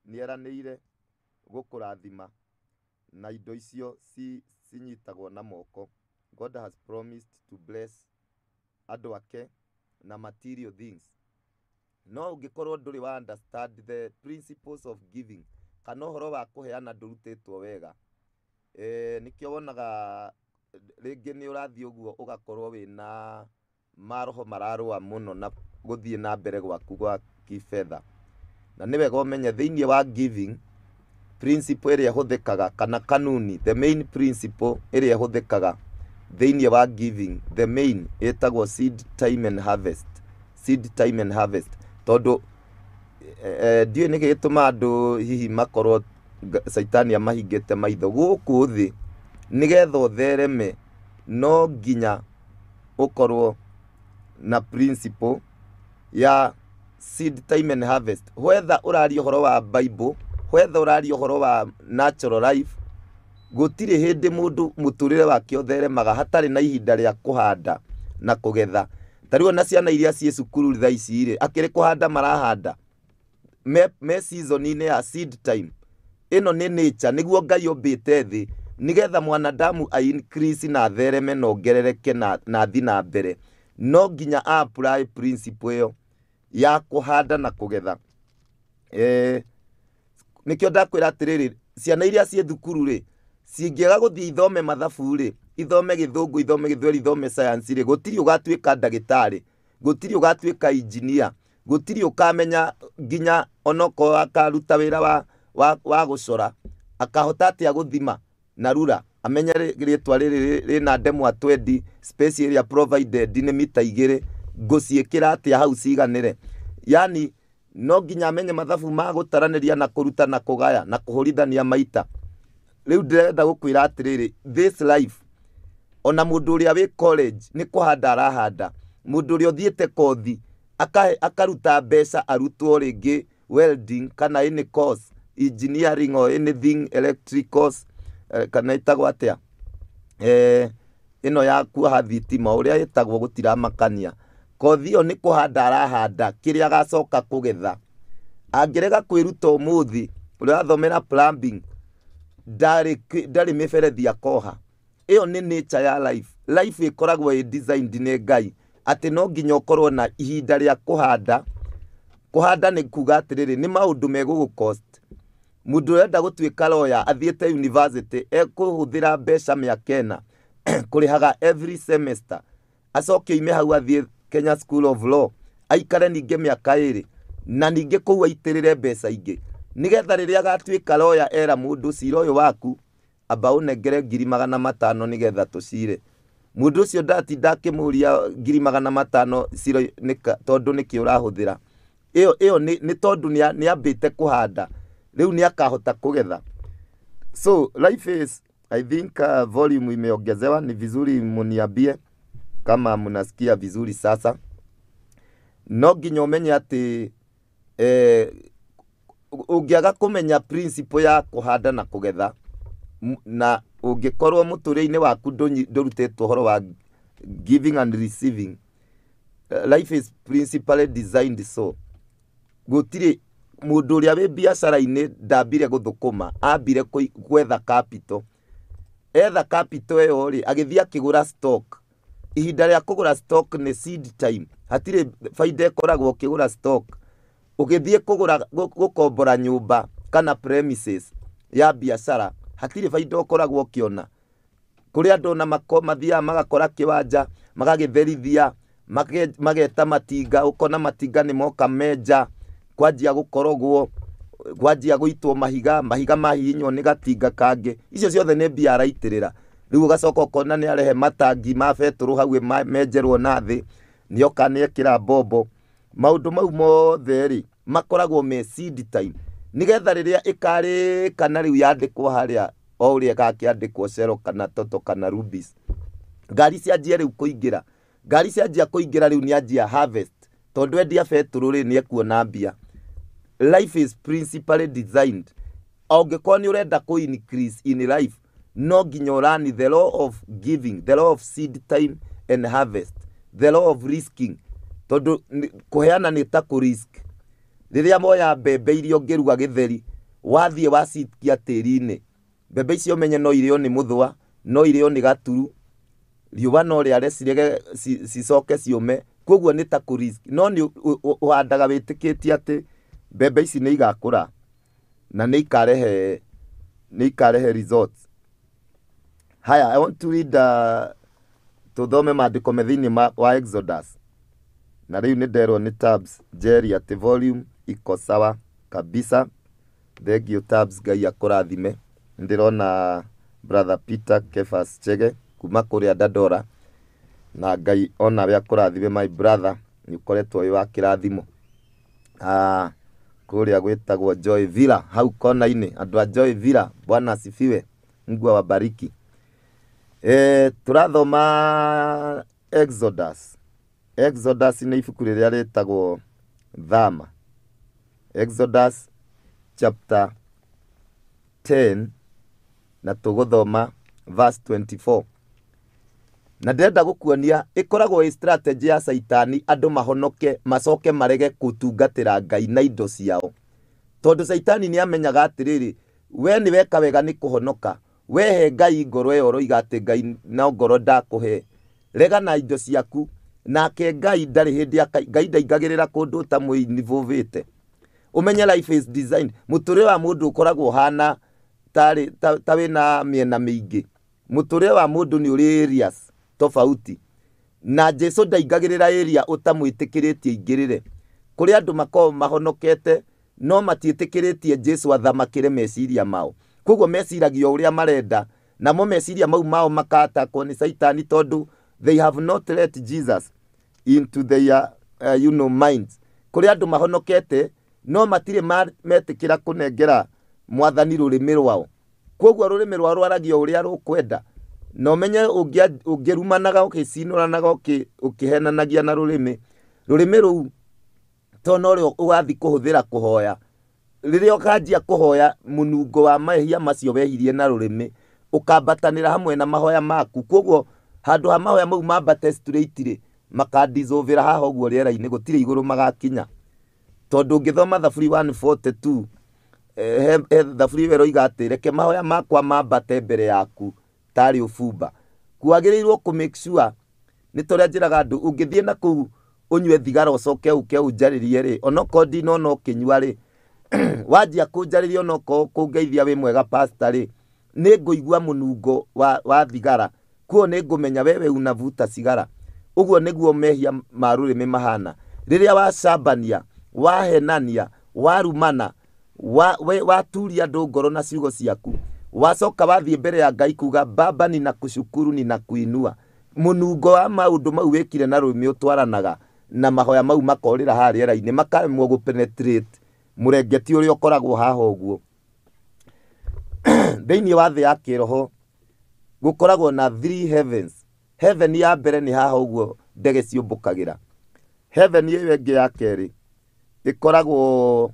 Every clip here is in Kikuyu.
Nĩ eranĩire gũkũrathima na indo icio cinyitagwo na moko. God has promised to bless andũ ake na material things. No ũngĩkorwo ndũrĩ wa understand the principles of giving, kana ũhoro wa kũheana ndũrutĩtwo wega, nĩkĩo wonaga rĩngĩ nĩ ũrathiĩ ũguo ũgakorwo wĩna maroho mararũa mũno na gũthiĩ na mbere gwaku gwa kĩbetha. Na nĩ wega ũmenye thĩinĩ wa giving, principle ĩrĩa ĩhũthĩkaga kana kanuni, the main principle ĩrĩa ĩhũthĩkaga thĩinĩ wa giving, the main ĩtagwo seed time and harvest. Seed time and harvest. Tondũ ndiũĩ nĩkĩ gĩtũmaga andũ hihi makorwo caitani amahingĩte maitho gũkũ thĩ. Nĩgetha ũthereme no nginya ũkorwo na principle ya seed time and harvest. Whether ũraria ũhoro wa Bible, whether ũraria ũhoro wa natural life, gũtirĩ hĩndĩ mũndũ mũtũrĩre wake ũtheremaga hatarĩ na ihinda rĩa kũhanda na kũgetha. Ta rĩu ona ciana iria ciĩ cukuru thaa ici rĩ, akĩrĩ kũhanda marahanda me season-inĩ ya seed time. Ĩno nĩ nature, nĩguo Ngai ombĩte thĩ nĩgetha mwanadamu a increase na athereme na ongerereke na athi na mbere. No nginya a apply principle ĩyo ya kũhanda na kũgetha. Nĩkĩo ndakwĩra atĩrĩrĩ, ciana iria ciĩ thukuru rĩ, cingĩaga gũthiĩ ithome mathabu rĩ, ithome gĩthũngũ, ithome gĩthweri, ithome science rĩ, gũtirĩ ũgatuĩka ndagĩtarĩ, gũtirĩ ũgatuĩka engineer, gũtirĩ ũkamenya nginya onokorwo akaruta wĩra wa gũcora, akahota atĩa gũthima na rura amenye rĩtwa rĩrĩ rĩna ndemwa 20, space ĩrĩa provided nĩ mita 2, ngũciĩkĩra atĩa hau ciganĩre. Yani no nginya amenye mathabu ma gũtaranĩria na kũruta na kũgaya na kũhũrithania maita. Rĩu ndĩrenda gũkwĩra atĩrĩrĩ, this life, ona mũndũ ũrĩa wĩ college nĩ kũhanda arahanda, mũndũ ũrĩa ũthiĩte kothi akaruta mbeca arutwo rĩngĩ welding kana any course, engineering or anything electricals, kana ĩtagwo atĩa, ĩno ya kuoha thitima ũrĩa ĩtagwo gũtiramakania. Kothi ĩyo nĩ kũhanda arahanda kĩrĩa agacoka kũgetha. Angĩrega kwĩruta ũmũthĩ, ũrĩa wathomera plumbing ndarĩ mĩberethi akoha. Ĩyo nĩ nature ya life. Life ĩkoragwo ĩ designed nĩ Ngai atĩ no nginya ũkorwo na ihinda rĩa kũhanda. Kũhanda nĩ kuga atĩrĩrĩ, nĩ maũndũ megũgũ cost. Mũndũ ũrenda gũtuĩka lawyer athiĩte university ekũhũthĩra mbeca mĩaka 4 kũrĩhaga every semester, acoke oime hau athiĩ Kenya School of Law aikare ningĩ mĩaka 2 na ningĩ kũu aitĩrĩre mbeca ingĩ, nĩgetha rĩrĩa agatuĩka lawyer era mũndũ cira ũyũ waku amba ũnengere 500,000 nĩgetha tũcire. Mũndũ ũcio ndatinda akĩmũria 500,000 cira tondũ nĩkĩ ũrahũthĩra. Ĩyo nĩ tondũ nĩambĩte kũhanda, rĩu nĩakahota kũgetha. So life is, I think volume imeongezewa, ni vizuri muniambie kama mnasikia vizuri sasa. No nginya ũmenye atĩ ũngĩaga kũmenya principle ya kũhanda na kũgetha, na ũngĩkorwo mũtũrĩre-inĩ waku ndũrutĩtwo ũhoro wa giving and receiving, life is principally designed so. Gũtirĩ mũndũ ũrĩa wĩ biacara-inĩ ndambire gũthũkũma, ambire gwetha capital. Etha capital ĩyo rĩ, agĩthiĩ akĩgũra stock. Ihinda rĩa kũgũra stock nĩ seed time, hatirĩ baida ĩkoragwo ũkĩgũra stock. Ũgĩthiĩ kũgũra gũkombora nyũmba kana premises ya biacara, hatirĩ baida ũkoragwo ũkĩona. Kũrĩ andũ ona mathiaga magakora kĩwanja, magagĩtherithia, mageta matinga, ũkona matinga nĩ moka menja, kwanjia gũkorogwo, kwanjia gũitwo mahiga, mahiga mahihinywo nĩ gatinga kangĩ. Icio ciothe nĩ mbia araitĩrĩra. Rĩu ũgacoka ũkona nĩ arehe matangi ma betũrũ hau menjerwo na thĩ, nĩoka nĩekĩra mbombo. Maũndũ mau mothe rĩ, makoragwo me seed time, nĩgetha rĩrĩa ĩkarĩka na rĩu yandĩkwo harĩa o ũrĩa ĩgakĩandĩkwo Shell kana Total kana Rubis, ngari cianjie rĩu kũingĩra. Ngari cianjia kũingĩra rĩu nĩanjia harvest, tondũ endia betũrũ rĩ nĩekuona mbia. Life is principally designed, ũngĩkorwo nĩ ũrenda kũ increase in life, no nginya ũrani the law of giving, the law of seed time and harvest, the law of risking, tondũ kũheana nĩ ta kũ risk. Rĩrĩa moya mbembe iria ũngĩruga gĩtheri, Wathiĩ wacikia tĩri-inĩ, mbembe icio menye no irĩo nĩ mũthũa, no irĩo nĩ gaturu, riũa no rĩare cirege cicoke ciũme. Koguo nĩ ta kũ risk, no nĩ ũhandaga wĩtĩkĩtie atĩ mbembe ici nĩ igakũra na nĩ ikarehe results. Haya, I want to read, tũthome maandĩko me thĩinĩ wa Exodus. Na rĩu nĩ nderwo nĩ Tabs Jerry atĩ volume iko sawa kabisa. Thank you Tabs, Ngai akũrathime. Ndĩrona brother Peter Kefas Chege kuma kũrĩa Dandora, na Ngai onawe akũrathime my brother, nĩ ũkoretwo wĩ wa kĩrathimo. Ah, kũrĩa gwĩtagwo Joy Villa hau kona-inĩ, andũ a Joy Villa, Bwana asifiwe, Mungu awabariki. Tũrathoma Exodus. Exodus nĩ ibuku rĩrĩa rĩtagwo Thama. Exodus chapter 10 na tũgũthoma verse 24. Na ndĩrenda gũkuonia ĩkoragwo ĩ strategy ya Caitani andũ mahonoke macoke marege gũtungatĩra Ngai na indo ciao. Tondũ Caitani nĩ amenyaga atĩrĩrĩ, we nĩ weka wega nĩ kũhonoka, wehe Ngai ngoro ĩyo ũroiga atĩ Ngai no ngoro ndakũhe, rega na indo ciaku. Nake Ngai ndarĩ hĩndĩ Ngai ndaingagĩrĩra kũndũ ũtamwĩinvolvĩte. Ũmenye life is designed, mũtũrĩre wa mũndũ ũkoragwo ũhana tarĩ ta wĩna mĩena mĩingĩ. Mũtũrĩre wa mũndũ nĩ ũrĩ areas tofauti, na Jesu ndaingagĩrĩra area ũtamwĩtĩkĩrĩtie aingĩrĩre. Kũrĩ andũ makoragwo mahonokete no matiĩtĩkĩrĩtie Jesu athamakĩre meciria mao, koguo meciragia o ũrĩa marenda, namo meciria mau mao makatakwo nĩ Caitani tondũ they have not let Jesus into their minds. Kũrĩ andũ mahonokete no matirĩ metĩkĩra kũnengera mwathani rũrĩmĩ rwao, koguo rũrĩmĩ rwao rwaragia o ũrĩa rũkwenda. Na ũmenye ũngĩrumanaga ũgĩcinũranaga ũkĩhenanagia na rũrĩmĩ, rũrĩmĩ rũu to norĩo ũgathiĩ kũhũthĩra kũhoya. Rĩrĩa ũkanjia kũhoya, mũnungo wa mehia macio wehirie na rũrĩmĩ ũkambatanĩra hamwe na mahoya maku. Koguo handũ ha mahoya mau mambate straight rĩ, makadissolvĩra haha ũguo rĩera-inĩ, gũtirĩ igũrũ magakinya. Tondũ ũngĩthoma Thaburi 142, Thaburi ĩyo ĩroiga atĩ reke mahoya makwa mambate mbere yaku tarĩ ũbumba. Kwagĩrĩirwo kũ make sure nĩ ta ũrĩa njĩraga andũ, ũngĩthiĩ na kũu ũnyue thigara ũcoke ũke ũnjarĩrie rĩ, onokorwo ndinona ũkĩnyua rĩ, wanjia kũnjarĩria onokorwo kũngeithia wĩ mwega pastor rĩ, nĩ ngũigua mũnungo wa thigara, kuo nĩ ngũmenya wewe unavuta sigara. Ũguo nĩguo mehia ma rũrĩmĩ mahana. Rĩrĩa wacambania, wahenania, warumana, waturia andũ ngoro na ciugo ciaku, wacoka wathiĩ mbere ya Ngai kuga Baba ninakushukuru ninakuinua, mũnungo wa maũndũ mau wĩkire na rũrĩmĩ ũtwaranaga na mahoya mau makorĩra haha rĩera-inĩ, makaremwo gũ penetrate mũrengeti ũrĩa ũkoragwo haha ũguo. Thĩinĩ wa thĩ ya kĩroho gũkoragwo na three heavens. Heaven ya mbere nĩ haha ũguo ndege ciũmbũkagĩra. Heaven ĩyo ĩngĩ ya kerĩ ĩkoragwo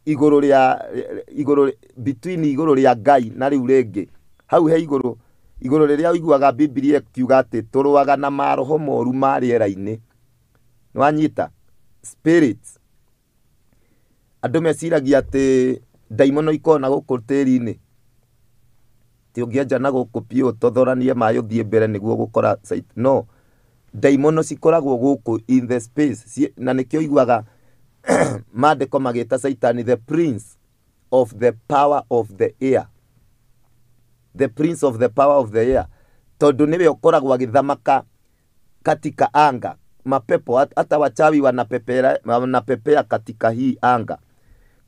igũrũ rĩa igũrũ, between igũrũ rĩa Ngai na rĩu rĩngĩ hau he igũrũ, igũrũ rĩrĩa ũiguaga Bibilia ĩkiuga atĩ tũrũaga na maroho moru ma rĩera-inĩ. Nĩwanyita? Spirits. Andũ meciragia atĩ ndaimono ikoragwo na gũkũ tĩri-inĩ, ti ũngĩenja na gũkũ piũ ũtothoranie maĩ ũthiĩ mbere nĩguo gũkora site. No ndaimono cikoragwo gũkũ in the space, na nĩkĩo ũiguaga maandĩko magĩta Caitani the prince of the power of the air, the prince of the power of the air, tondũ nĩwe ũkoragwo agĩthamaka katika anga. Mapepo hata wachawi wanapepea katika hii anga.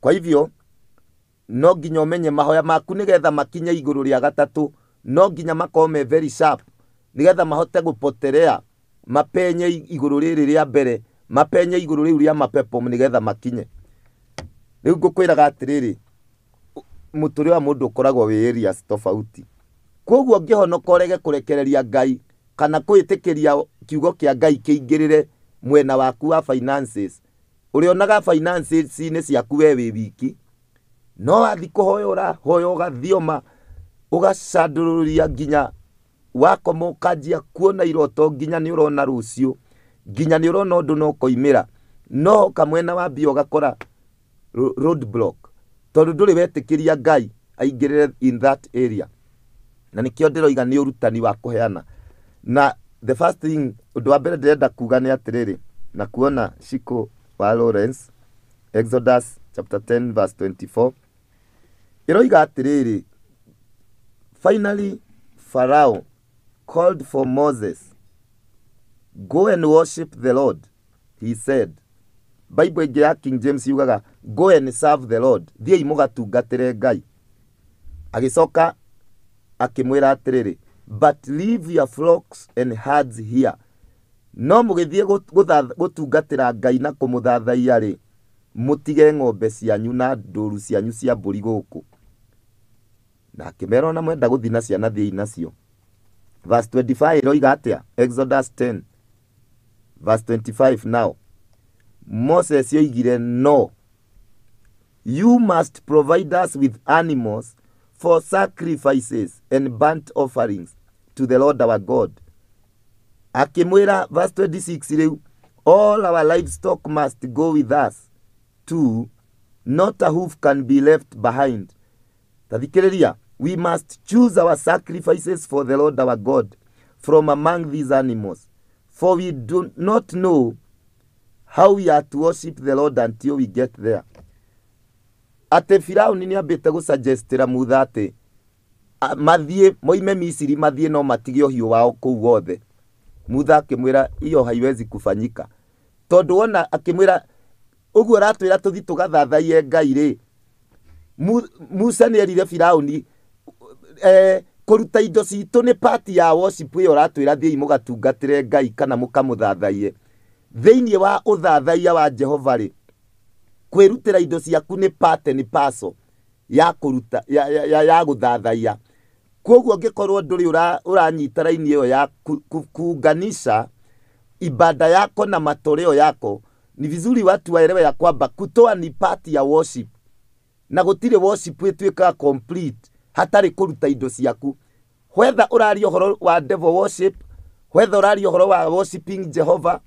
Kwa hivyo no nginya ũmenye mahoya maku nĩgetha makinye igũrũ rĩa gatatũ, no nginya makorwo me very sharp nĩgetha mahote gũpoterea, mapenye igũrũ rĩrĩ rĩa mbere, mapenye igũrũ rĩu rĩa mapepo nĩgetha makinye. Rĩu ngũkwĩraga atĩrĩrĩ, mũtũrĩre wa mũndũ ũkoragwo wĩ areas tofauti. Koguo ũngĩhonoka ũrege kũrekereria Ngai kana kwĩtĩkĩria kiugo kĩa Ngai kĩingĩrĩre mwena waku wa finances, ũrĩonaga finances-inĩ ciaku we wĩ wiki, no wathiĩ kũhoya ũrahoya ũgathioma ũgacandũrũria nginya wakoma ũkanjia kuona iroto nginya nĩ ũrona rũciũ, nginya nĩ ũrona ũndũ no ũkoimĩra, no hoka mwena wa mbia ũgakora road block. Tondũ ndũrĩ wetĩkĩria Ngai aingĩrĩre in that area. Na nĩkĩo ndĩroiga nĩ ũrutani wa kũheana. Na the first thing, ũndũ wa mbere ndĩrenda kuga nĩ atĩrĩrĩ, na kuona Shiko wa Lawrence, Exodus chapter 10 verse 24, ĩroiga atĩrĩrĩ, finally Pharaoh called for Moses, go and worship the Lord, he said. Bible ĩngĩ ya King James yugaga go and serve the Lord, thiĩi mũgatungatĩre Ngai. Agĩcoka akĩmwĩra atĩrĩrĩ, but leave your flocks and herds here. No mũgĩthiĩ gũtungatĩra Ngai na kũmũthathaiya rĩ, mũtige ng'ombe cianyu na ndũru cianyu cia mbũri gũkũ. Na akĩmera ona mwenda gũthiĩ na ciana thiĩi nacio. Verse 25 ĩroiga atĩa? Exodus 10 verse 25 now. Moses oigire no, you must provide us with animals for sacrifices and burnt offerings to the Lord our God. Akĩmwĩra verse 26 rĩu, all our livestock must go with us too, not a hoof can be left behind. Tathikĩrĩria, we must choose our sacrifices for the Lord our God from among these animals, for we do not know how we are to worship the Lord until we get there. Atĩ Firauni nĩ ambĩte gũsuggestĩra Mutha atĩ mathiĩ moime Misiri mathiĩ no matige ũhiũ wao kũu wothe. Mutha akĩmwĩra hiyo haiwezi kufanyika. Tondũ wona akĩmwĩra ũguo ũratwĩra tũthiĩ tũgathathaiye Ngai rĩ, Musa nĩ erire Firauni kũruta indo citũ nĩ part ya worship ĩyo ũratwĩra thiĩi mũgatungatĩre Ngai kana mũkamũthathaiye. Thĩinĩ wa ũthathaiya wa Jehova rĩ, kwĩrutĩra indo ciaku nĩ part and parcel ya kũruta ya gũthathaiya. Koguo ũngĩkorwo ndũrĩ ũranyita raini ĩyo ya kuunganisha ibada yako na matoleo yako, ni vizuri watu waelewe ya kwamba kutoa ni part ya worship, na gũtirĩ worship ĩtuĩkaga complete hatarĩ kũruta indo ciaku. Whether ũraria ũhoro wa devil worship, whether ũraria ũhoro wa worshiping Jehovah,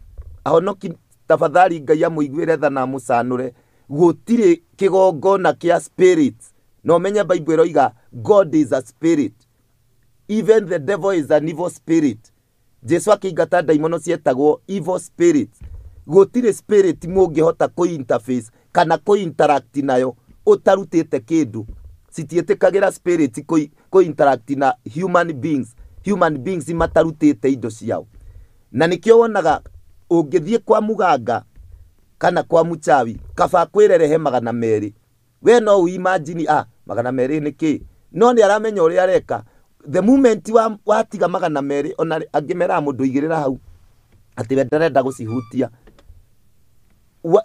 ahonoki tafadhali Ngai amũiguĩre tha na amũcanũre, gũtirĩ kĩgongona kĩa spirit. Na ũmenye Bible ĩroiga God is a spirit, even the devil is an evil spirit. Jesu akĩingata ndaimono cietagwo evil spirits. Gũtirĩ spirit mũngĩhota kũ-interface kana kũ-interact nayo ũtarutĩte kĩndũ. Citiĩtĩkagĩra spirit kũ-interact na human beings, human beings matarutĩte indo ciao. Na nĩkĩo wonaga ũngĩthiĩ kwa muganga kana kwa mũchawi kaba kwĩrerehe 200. We no ũimagine 200 nĩ kĩ, no nĩ aramenya ũrĩa areka. The moment watiga 200, ona angĩ meraga mũndũ igĩrĩra hau atĩ we ndarenda gũcihutia.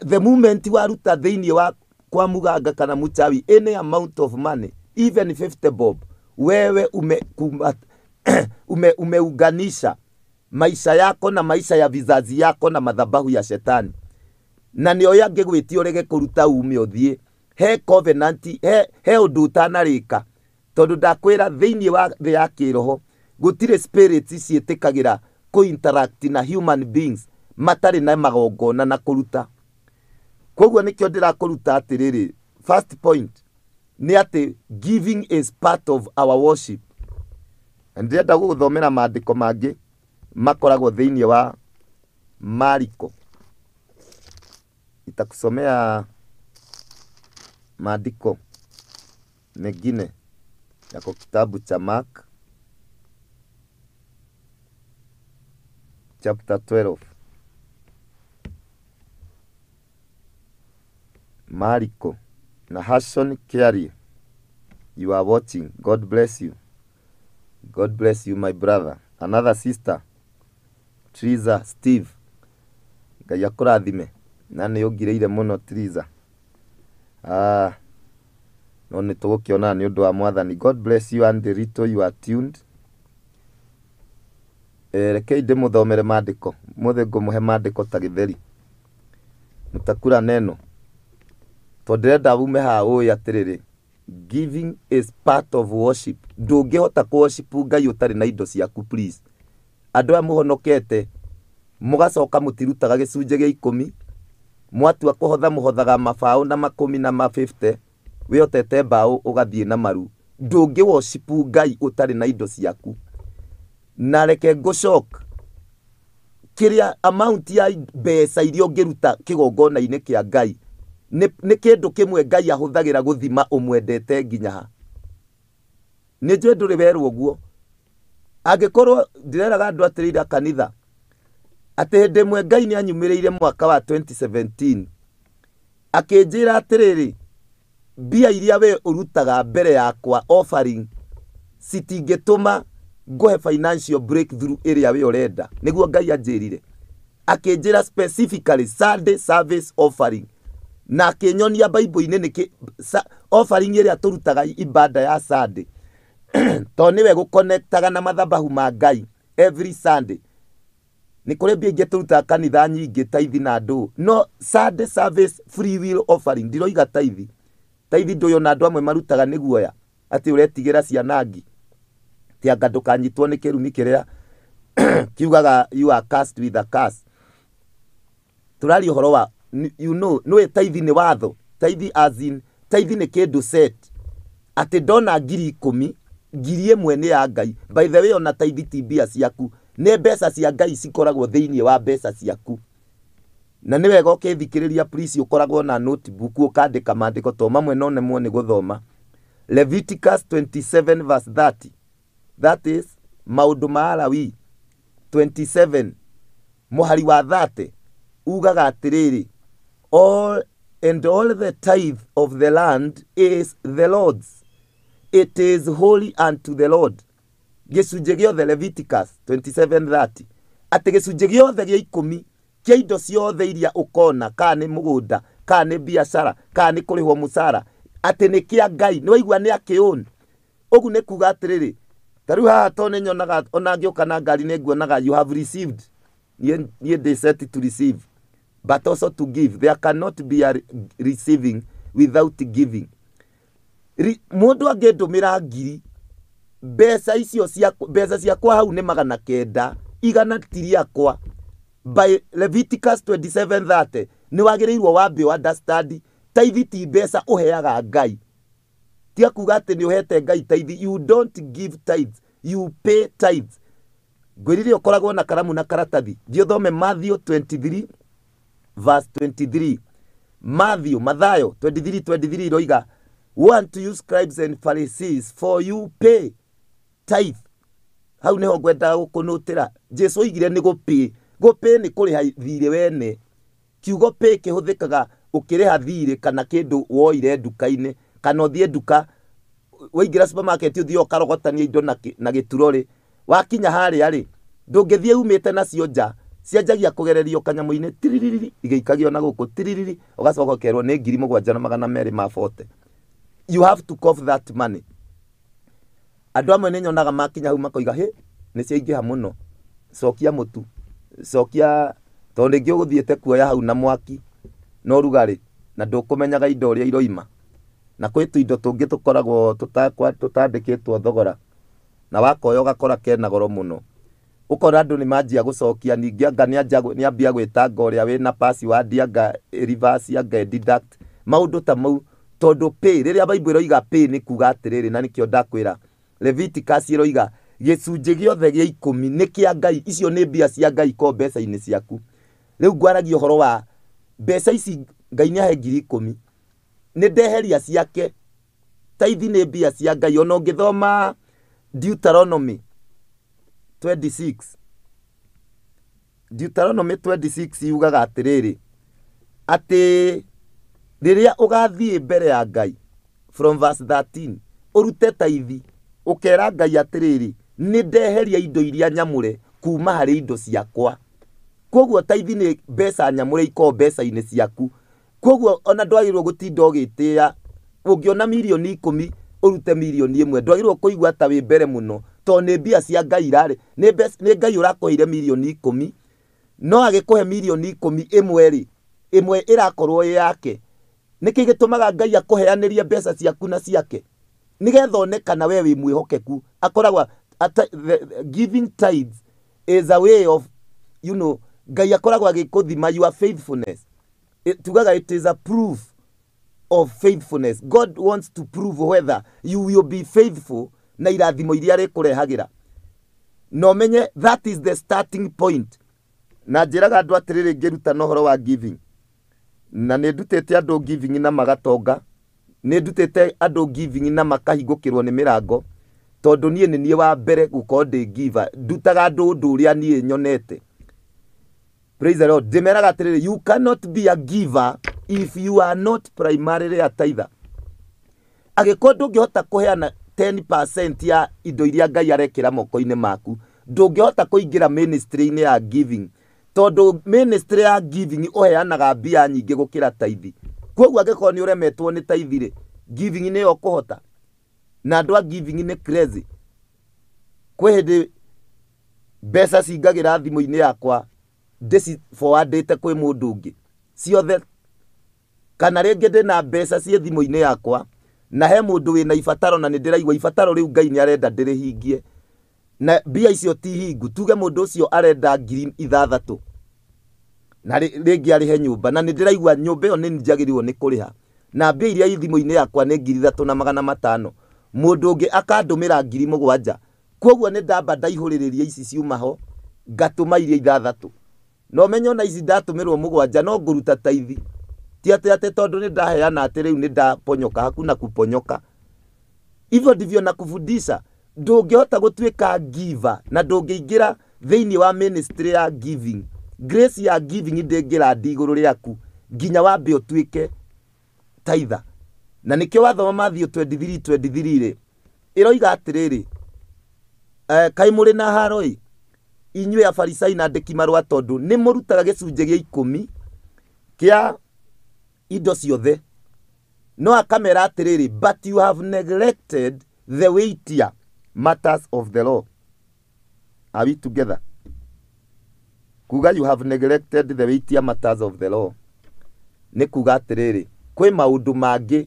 The moment waruta thĩinĩ wa kwa muganga kana mũchawi any amount of money, even 50 bob, wewe umeunganisha maisha yako na maisha ya vizazi yako na madhabahu ya shetani. Na nĩ oĩ angĩgwĩtia ũrege kũruta ume ũthiĩ, he covenant, he ũndũ ũtanarĩka. Tondũ ndakwĩra thĩinĩ wa thĩ ya kĩroho gũtirĩ spirits ciĩtĩkagĩra kũ-interact na human beings matarĩ na magongona na kũruta. Koguo nĩkĩo ndĩrakũruta atĩrĩrĩ, first point nĩ atĩ giving is part of our worship. Na ndĩrenda gũgũthomera maandĩko mangĩ makoragwo thĩinĩ wa Mariko. Nitakusomea maandiko mengine yako kitabu cha Mark chapter 12. Mariko na Hashon Kiari, you are watching. God bless you. God bless you, my brother. Another sister, Triza Steve. Ngai akũrathime. Na nĩ ũngirĩire mũno Triza. No nĩ tũgũkĩonana nĩ ũndũ wa Mwathani. God bless you and Rito, you are tuned. Rekei ndĩmũthomere maandĩko. Mũthĩ ngũmũhe maandĩko ta gĩtheri. Mũtakura neno. Tondũ ndĩrenda ume haha ũĩ atĩrĩrĩ, giving is part of worship. Ndũngĩhota kũ worship Ngai ũtarĩ na indo ciaku, please. Andũ aya mũhonokete mũgacoka mũtirutaga gĩcunjĩ gĩa 10, mwatua kũhotha mũhothaga mabaũ na makũmi na ma 50. Wĩhotete mbaũ ũgathiĩ na maru. Ndũngĩ worship Ngai ũtarĩ na indo ciaku. Na reke ngũcock kĩrĩa amount ya mbeca iria ũngĩruta kĩgongona-inĩ kĩa Ngai nĩ kĩndũ kĩmwe Ngai ahũthagĩra gũthima ũmwendete nginya ha. Nĩ njũĩ ndũrĩ werwo ũguo. Angĩkorwo ndĩreraga andũ atĩrĩra kanitha atĩ hĩndĩ ĩmwe Ngai nĩ anyumĩrĩire mwaka wa 2017 akĩnjĩra atĩrĩrĩ, mbia iria we ũrutaga mbere yakwa offering citingĩtũma ngũhe financial breakthrough ĩrĩa we ũrenda. Nĩguo Ngai anjĩrire. Akĩnjĩra specifically Sunday service offering, na akĩnyonia Bible-inĩ nĩkĩ offering ĩrĩa tũrutaga ibada ya Sunday, tondũ nĩwe gũconnectaga na mathabahu ma Ngai every Sunday. Nĩ kũrĩ mbia ingĩ tũrutaga kanitha nyingĩ, tithe na ndũ, no Sunday service free will offering ndiroiga tithe. Tithe ndũĩ ona andũ amwe marutaga nĩ guoya atĩ ũretigĩra ciana ngi ti anga ndũkanyitwo nĩ kĩrumi kĩrĩa kiugaga you are cursed with a curse. Tũraria ũhoro wa nĩũĩ tithe nĩ watho. Tithe as in tithe nĩ kĩndũ set atĩ ndona 10,000, 1,000 nĩ ya Ngai. By the way, ona tithe ti mbia ciaku, nĩ mbeca cia Ngai cikoragwo thĩinĩ wa mbeca ciaku. Na nĩ wega ũkĩthikĩrĩria, please ũkoragwo na notebook ũkandĩka maandĩko, to mamwe no nemwo nĩ gũthoma. Leviticus 27 verse 30, that is Maũndũ ma Alawii 27 mũhari wa 30, ugaga atĩrĩrĩ, all and all the tithe of the land is the Lord's, it is holy unto the Lord. Gĩcunjĩ gĩothe, Leviticus 27:30, atĩ gĩcunjĩ gĩothe gĩa 10 kĩa indo ciothe iria ũkona, kana nĩ mũgũnda, kana nĩ biacara, kana nĩ kũrĩhwo mũcara, atĩ nĩ kĩa Ngai. Nĩ waigua nĩ akĩũn ũguo nĩ kuga atĩrĩrĩ, ta rĩu haha to nĩ nyonaga ona ngĩũka na ngari nĩ nguonaga you have received. Niĩ ndĩ set to receive but also to give. There cannot be a receiving without giving. Mũndũ angĩndũmĩra 1,000, mbeca icio cia mbeca ciakwa hau nĩ 900, 100 ti rĩakwa. By Leviticus 27:30 nĩ wagĩrĩirwo wambe understand tithe ti mbeca ũheaga Ngai. Tiga kuga atĩ nĩ ũhete Ngai tithe. You don't give tithes, you pay tithes. Ngwĩrire ũkoragwo na karamu na karatathi, thiĩ ũthome Matthew 23 verse 23. Matthew, Mathayo 23:23 iroiga, "Woe unto you, scribes and Pharisees, for you pay tithe." Hau niho ngwendaga gũkũnũtĩra. Jesu oigire nĩ gũpay. Gũpay nĩ kũrĩha thirĩ wene. Kiugo pay kĩhũthĩkaga ũkĩrĩha thirĩ kana kĩndũ woire nduka-inĩ, kana ũthiĩ nduka, waingĩra supermarket, ũthiĩ ũkarogotania indo na gĩturorĩ, wakinya harĩa rĩ, ndũngĩthiĩ umĩte nacio nja, cianjagia kũgererio kanyamũ-inĩ tiririri, igĩikagio na gũkũ tiririri, ũgacoka ũkerwo nĩ 7,240. You have to cough that money. Andũ amwe nĩ nyonaga makinya hau makoiga, hĩ, nĩ ciaingĩha mũno, cokia mũtu, cokia, tondũ rĩngĩ ũgũthiĩte kuoya hau na mwaki na ũrugarĩ na ndũkũmenyaga indo ũrĩa iroima. Na kwĩ tũindo tũngĩ tũkoragwo tũtandĩkĩtwo thogora, na wakoya ũgakora kena goro mũno, ũkona andũ nĩ manjia gũcokia. Ningĩ anga nĩ ambia gwĩtanga ũrĩa wĩna password, anga reverse, anga deduct, maũndũ ta mau. Tondũ pay, rĩrĩa Bible ĩroiga pay, nĩ kuga atĩrĩrĩ, na nĩkĩo ndakwĩra Leviticus ĩroiga gĩcunjĩ gĩothe gĩa 10 nĩ kĩa Ngai. Icio nĩ mbia cia Ngai ko mbeca-inĩ ciaku. Rĩu ngwaragia ũhoro wa mbeca ici. Ngai nĩ ahe 10,000, nĩ ndeheria ciake. Tithe nĩ mbia cia Ngai. Ona ũngĩthoma Deuteronomy 26, Deuteronomy 26 yugaga atĩrĩrĩ, atĩ rĩrĩa ũgathiĩ mbere ya Ngai, from verse 13, ũrute tithe, ũkera Ngai atĩrĩrĩ, nĩ ndeheria indo iria nyamũre kuma harĩ indo ciakwa. Koguo tithe nĩ mbeca nyamũre ikoragwo mbeca-inĩ ciaku. Koguo ona ndwagĩrĩirwo gũtinda ũgĩtĩĩa. Ũngĩona 10,000,000 ũrute 1,000,000, ndwagĩrĩirwo kũigua ta wĩ mbere mũno, tondũ nĩ mbia cia Ngai irarĩ nĩ Ngai ũrakũheire 10,000,000. No agĩkũhe 10,000,000 rĩ, ĩmwe ĩrakorwo ĩ yake. Nĩkĩ gĩtũmaga Ngai akũheanĩrie mbeca ciaku na ciake? Nĩgetha one kana we wĩ mwĩhokeku. Akoragwo giving tithes is a way of Ngai akoragwo agĩkũthima your faithfulness. Tugaga it is a proof. of faithfulness. God wants to prove whether you will be faithful na irathimo iria arĩkũrehagĩra. Na ũmenye that is the starting point. Na njĩraga andũ atĩrĩrĩ ngĩrutana ũhoro wa giving, na nĩ ndutĩte andũ giving na magatonga, nĩ ndutĩte andũ giving na makahingũkĩrwo nĩ mĩrango, tondũ niĩ nĩ niĩ wa mbere gũkorwo ndĩ giver. Ndutaga andũ ũndũ ũrĩa niĩ nyonete. Praise the Lord. Ndĩmeraga atĩrĩrĩ, you cannot be a giver if you are not primarily a tither. Angĩkorwo ndũngĩhota kũheana 10% ya indo iria Ngai arekĩra moko-inĩ maku, ndũngĩhota kũingĩra ministry-inĩ ya giving, tondũ ministry ya giving ũheanaga mbia nyingĩ gũkĩra tithe. Koguo angĩkorwo nĩ ũremetwo nĩ tithe rĩ, giving nĩyo ũkũhota. Na andũ a giving nĩ crazy. Kwĩ hĩndĩ mbeca cingagĩra thimũ-inĩ yakwa ndĩci forwardĩte kwĩ mũndũ ũngĩ ciothe, kana rĩngĩ ndĩna mbeca ciĩ thimũ-inĩ yakwa na he mũndũ wĩna ibataro na nĩ ndĩraigua ibataro rĩu Ngai nĩ arenda ndĩrĩhingie, na mbia icio ti hingu. Tuge mũndũ ũcio arenda 6,000 na rĩngĩ arĩhe nyũmba, na nĩ ndĩraigua nyũmba ĩyo nĩ njagĩrĩirwo nĩ kũrĩha, na mbia iria i thimũ-inĩ yakwa nĩ 3,500, mũndũ ũngĩ akandũmĩra 7,000. Koguo nĩ ndamba ndaihũrĩrĩria ici ciuma ho ngatũma iria 6. No menye ona ici ndatũmĩrwo 7 no ngũruta taithi. Ti atĩ atĩ tondũ nĩ ndaheana atĩ rĩu nĩ ndaponyoka, hakuna kuponyoka. Hivyo ndivyo nakufundisha. Ndũngĩhota gũtuĩka giver na ndũngĩingĩra thĩinĩ wa ministry ya giving. Grace ya giving ndĩngĩrandi igũrũ rĩaku nginya wambe ũtuĩke tither. Na nĩkĩo wathoma Matthew 23:23 rĩ, ĩroiga atĩrĩrĩ, kaĩ mũrĩ na haro ĩ inyuĩ Afarisai na andĩki marũa, tondũ nĩ mũrutaga gĩcunjĩ gĩa 10 kĩa indo ciothe, no akamera atĩrĩrĩ, but you have neglected the weightier matters of the law. Are we together? Kuga you have neglected the weightier matters of the law nĩ kuga atĩrĩrĩ, kwĩ maũndũ mangĩ,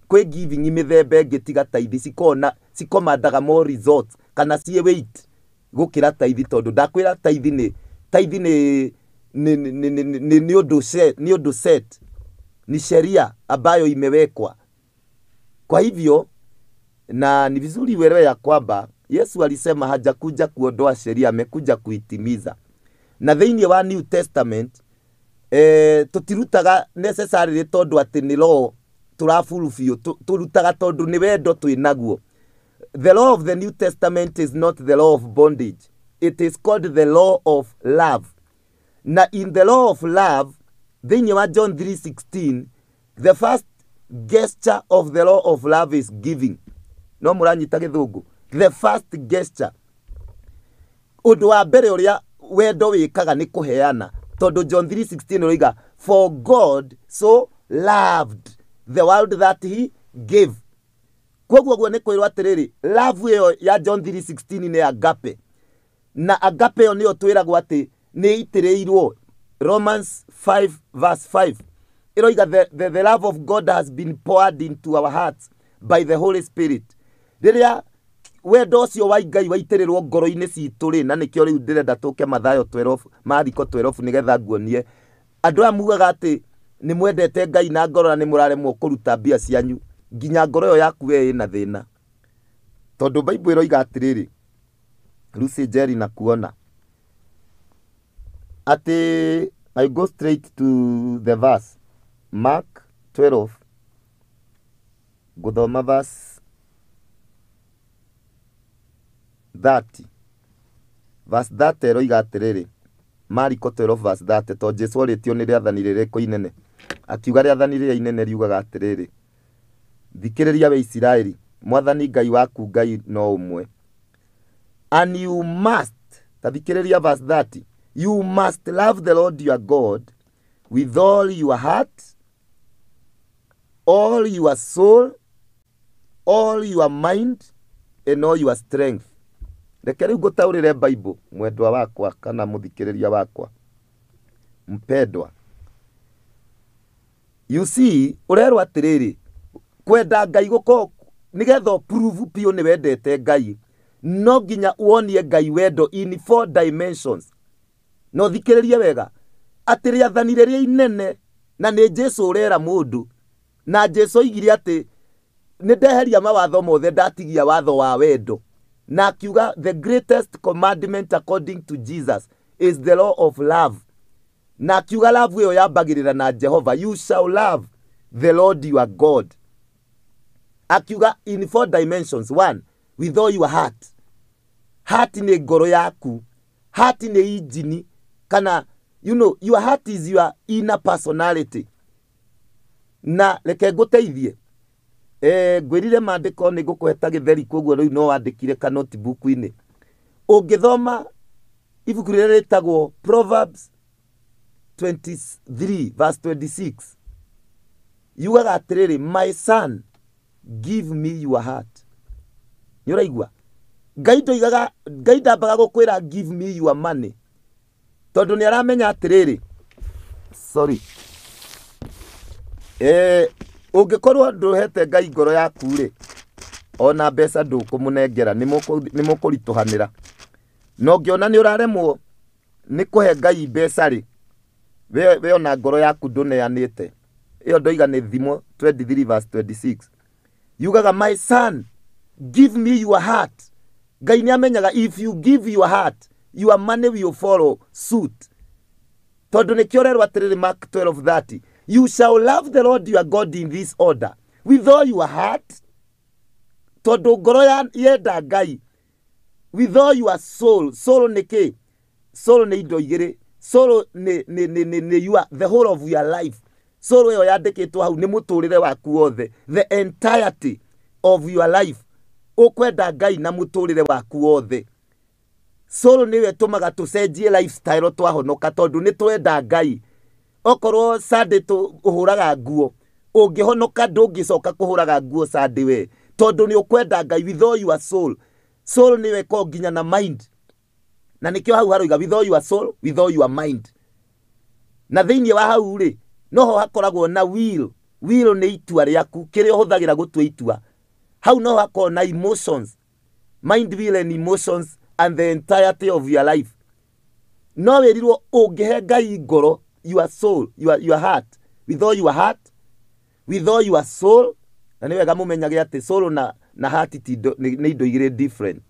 kwĩ giving mĩthemba ĩngĩ tiga tithe, cikona cikomandaga more results kana ciĩ weight gũkĩra tithe, tondũ ndakwĩra tithe nĩ tithe nĩ nĩ nĩ nĩ nĩ ũndũ set, nĩ ũndũ set, ni sheria ambayo imewekwa. Kwa hivyo, na ni vizuri uelewe ya kwamba Yesu alisema hajakuja kuondoa sheria, amekuja kuitimiza. Na thĩinĩ wa New Testament tũtirutaga necessarily tondũ atĩ nĩ law tũrafulfill, tũrutaga tondũ nĩ wendo twĩ naguo. The law of the New Testament is not the law of bondage. It is called the law of love. Na in the law of love, thĩinĩ wa John 3:16, the first gesture of the law of love is giving. No mũranyita gĩthũngũ? The first gesture, ũndũ wa mbere ũrĩa wendo wĩkaga nĩ kũheana, tondũ John 3:16 ũroiga, for God so loved the world that he gave. Koguo ũguo nĩ kwĩrwo atĩrĩrĩ, love ĩyo ya John 3:16 nĩ agape, na agape ĩyo nĩyo twĩragwo atĩ nĩ ĩitĩrĩirwo. Romans 5 verse 5 ĩroiga the love of God has been poured into our hearts by the Holy Spirit. Rĩrĩa wendo ũcio wa Ngai waitĩrĩrwo ngoro-inĩ citũ rĩ, na nĩkĩo rĩu ndĩrenda tũke Mathayo 12, Mariko 12, nĩgetha nguonie andũ aya mugaga atĩ nĩ mwendete Ngai na ngoro na nĩ mũraremwo kũruta mbia cianyu, nginya ngoro ĩyo yaku we ĩna thĩna. Tondũ Bible ĩroiga atĩrĩrĩ, Lucy Jerry na kuona atĩ I go straight to the verse, Mark 12, ngũthoma verse 30. Verse 30 ĩroiga atĩrĩrĩ, Mariko 12 verse 30, to Jesu orĩtio nĩ rĩathani rĩrĩkũ inene, akiuga rĩathani rĩrĩa inene riugaga atĩrĩrĩ, thikĩrĩria we Isiraeli, Mwathani Ngai waku Ngai no ũmwe. And you must, ta thikĩrĩria verse 30, you must love the Lord your God with all your heart, all your soul, all your mind, and all your strength. Reke rĩu ngũtaũrĩre Bible, mwendwa wakwa kana mũthikĩrĩria wakwa mpendwa. You see, ũrerwo atĩrĩrĩ, kwenda Ngai gũkorwo nĩgetha prove biũ nĩ wendete Ngai, no nginya wonie Ngai wendo in 4 dimensions. No thikĩrĩrie wega atĩ rĩathani rĩrĩa inene, na nĩ Jesu ũrera mũndũ, Na Jesu oigire atĩ nĩ ndeheria mawatho mothe ndatigia watho wa wendo. Na akiuga the greatest commandment according to Jesus is the law of love. Na akiuga love ĩyo yambagĩrĩra na Jehova, you shall love the Lord your God. Akiuga in four dimensions. One, with all your heart. Heart nĩ ngoro yaku. Heart nĩ injini kana you know your heart is your inner personality. Na reke ngũteithie, ngwĩrire maandĩko nĩ ngũkũhe ta gĩtheri, koguo rĩu no wandĩkire ka notebook-inĩ. Ũngĩthoma ibuku rĩrĩa rĩtagwo Proverbs 23 verse 26, yugaga atĩrĩrĩ, my son, give me your heart. Nĩ ũraigua? Ngai ndoigaga, Ngai ndambaga gũkwĩra give me your money, tondũ nĩ aramenya atĩrĩrĩ, sorry, ũngĩkorwo ndũhete Ngai ngoro yaku rĩ, ona mbeca ndũkũmũnengera, nĩ mũkũritũhanĩra. Na ũngĩona nĩ ũraremwo nĩ kũhe Ngai mbeca rĩ, we ona ngoro yaku ndũneanĩte. Ĩyo ndoiga nĩ Thimo 23 verse 26. Yugaga my son, give me your heart. Ngai nĩ amenyaga if you give your heart, your money will follow suit. Tondũ nĩkĩo ũrerwo atĩrĩrĩ Mark 12:30, you shall love the Lord your God in this order, with all your heart. Tondũ ngoro yenda Ngai, with all your soul. Soul nĩ kĩ? Soul nĩ indo igĩrĩ. Soul nĩ your, the whole of your life. Soul ĩyo yandĩkĩtwo hau nĩ mũtũrĩre waku wothe, the entirety of your life. Ũkwenda Ngai na mũtũrĩre waku wothe. Soul nĩyo ĩtũmaga tũcenjie lifestyle twahonoka, tondũ nĩ twenda Ngai. Okorwo Sunday ũhũraga nguo, ũngĩhonoka ndũngĩcoka kũhũraga nguo Sunday we, tondũ nĩ ũkwenda Ngai with all your soul. Soul nĩyo ĩkoragwo nginya na mind, na nĩkĩo hau haroiga with all your soul, with all your mind. Na thĩinĩ wa hau rĩ, noho hakoragwo na will. Will nĩ itua rĩaku, kĩrĩa ũhũthagĩra gũtua itua. Hau noho hakoragwo na emotions, mind, will and emotions and the entirety of your life. No wĩrirwo ũngĩhe Ngai ngoro, your soul, your heart, with all your heart, with all your soul. Na nĩ wega mũmenyage atĩ soul na heart ti indo, nĩ indo igĩrĩ different.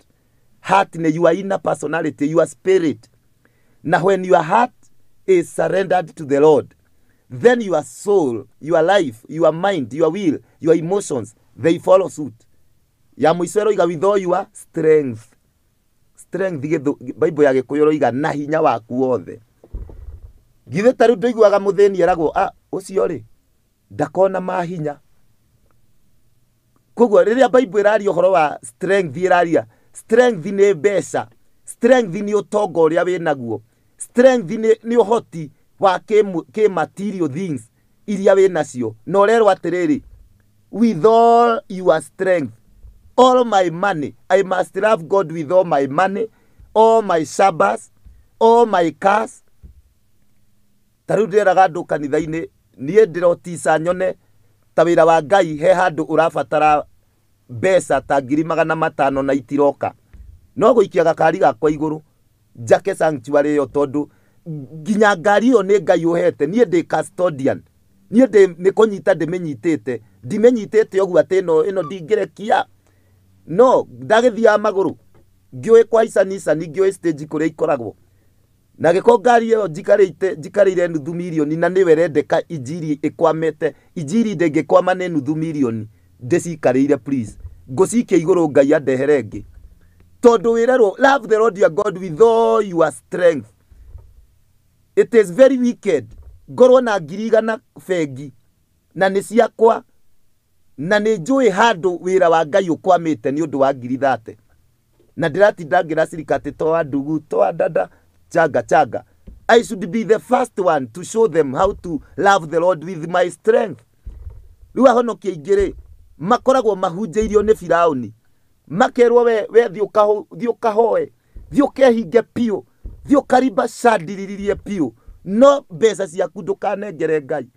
Heart nĩ your inner personality, your spirit. Na when your heart is surrendered to the Lord, then your soul, your life, your mind, your will, your emotions, they follow suit. Ya mũico ĩroiga with all your strength. Strength Bible ya Gĩkũyũ ĩroiga na hinya waku wothe. Githĩ ta rĩu ndũiguaga mũthĩni eragwo, ũcio rĩ, ndakona mahinya. Koguo rĩrĩa Bible ĩraria ũhoro wa strength, ĩraria strength nĩ mbeca, strength nĩ ũtonga ũrĩa wĩnaguo, strength nĩ ũhoti wa kĩ material things iria wĩnacio. Na ũrerwo atĩrĩrĩ, with all your strength, all my money, I must love God with all my money, all my shabbas, all my cars. Ta rĩu ndĩreraga andũ kanitha-inĩ, niĩ ndĩrotica nyone ta wĩra wa Ngai he handũ ũrabatara mbeca ta 500,000 na itiroka. No gũikia gakari gakwa igũrũ njake sanctuary ĩyo, tondũ nginya ngari ĩyo nĩ Ngai ũhete. Niĩ ndĩ custodian, niĩ ndĩ nĩ kũnyita ndĩmĩnyitĩte, ndimĩnyitĩte ũguo atĩ ĩno ndingĩrekia. No ndagĩthiaga magũrũ, ngĩũĩ kũhaica Nissan, ngĩũĩ stage kũrĩa ikoragwo. Na gĩko ngari ĩyo njikarĩire nuthu mirioni, na nĩwe ĩrendeka injiri ĩkwamĩte. Injiri ndĩngĩkwama nĩ nuthu mirioni, ndĩcikarĩire please. Ngũcikia igũrũ Ngai andehere ĩngĩ. Tondũ wĩrerwo love the Lord your God with all your strength. It is very wicked. Ngorwo na 100,000 bengi na nĩ ciakwa, na nĩ njũĩ handũ wĩra wa Ngai ũkwamĩte nĩ ũndũ wa 30,000. Na ndĩratinda ngĩracirika atĩ toa ndugu, toa dada, changa changa. I should be the first one to show them how to love the Lord with my strength. Rĩu ahonokia aingĩ rĩ, makoragwo mahunjĩirio nĩ Firaũni, makerwo we thiĩ ũkahoe, thiĩ ũkehinge biũ, thiĩ ũkarimba candiriririe biũ, no mbeca ciaku ndũkanengere Ngai.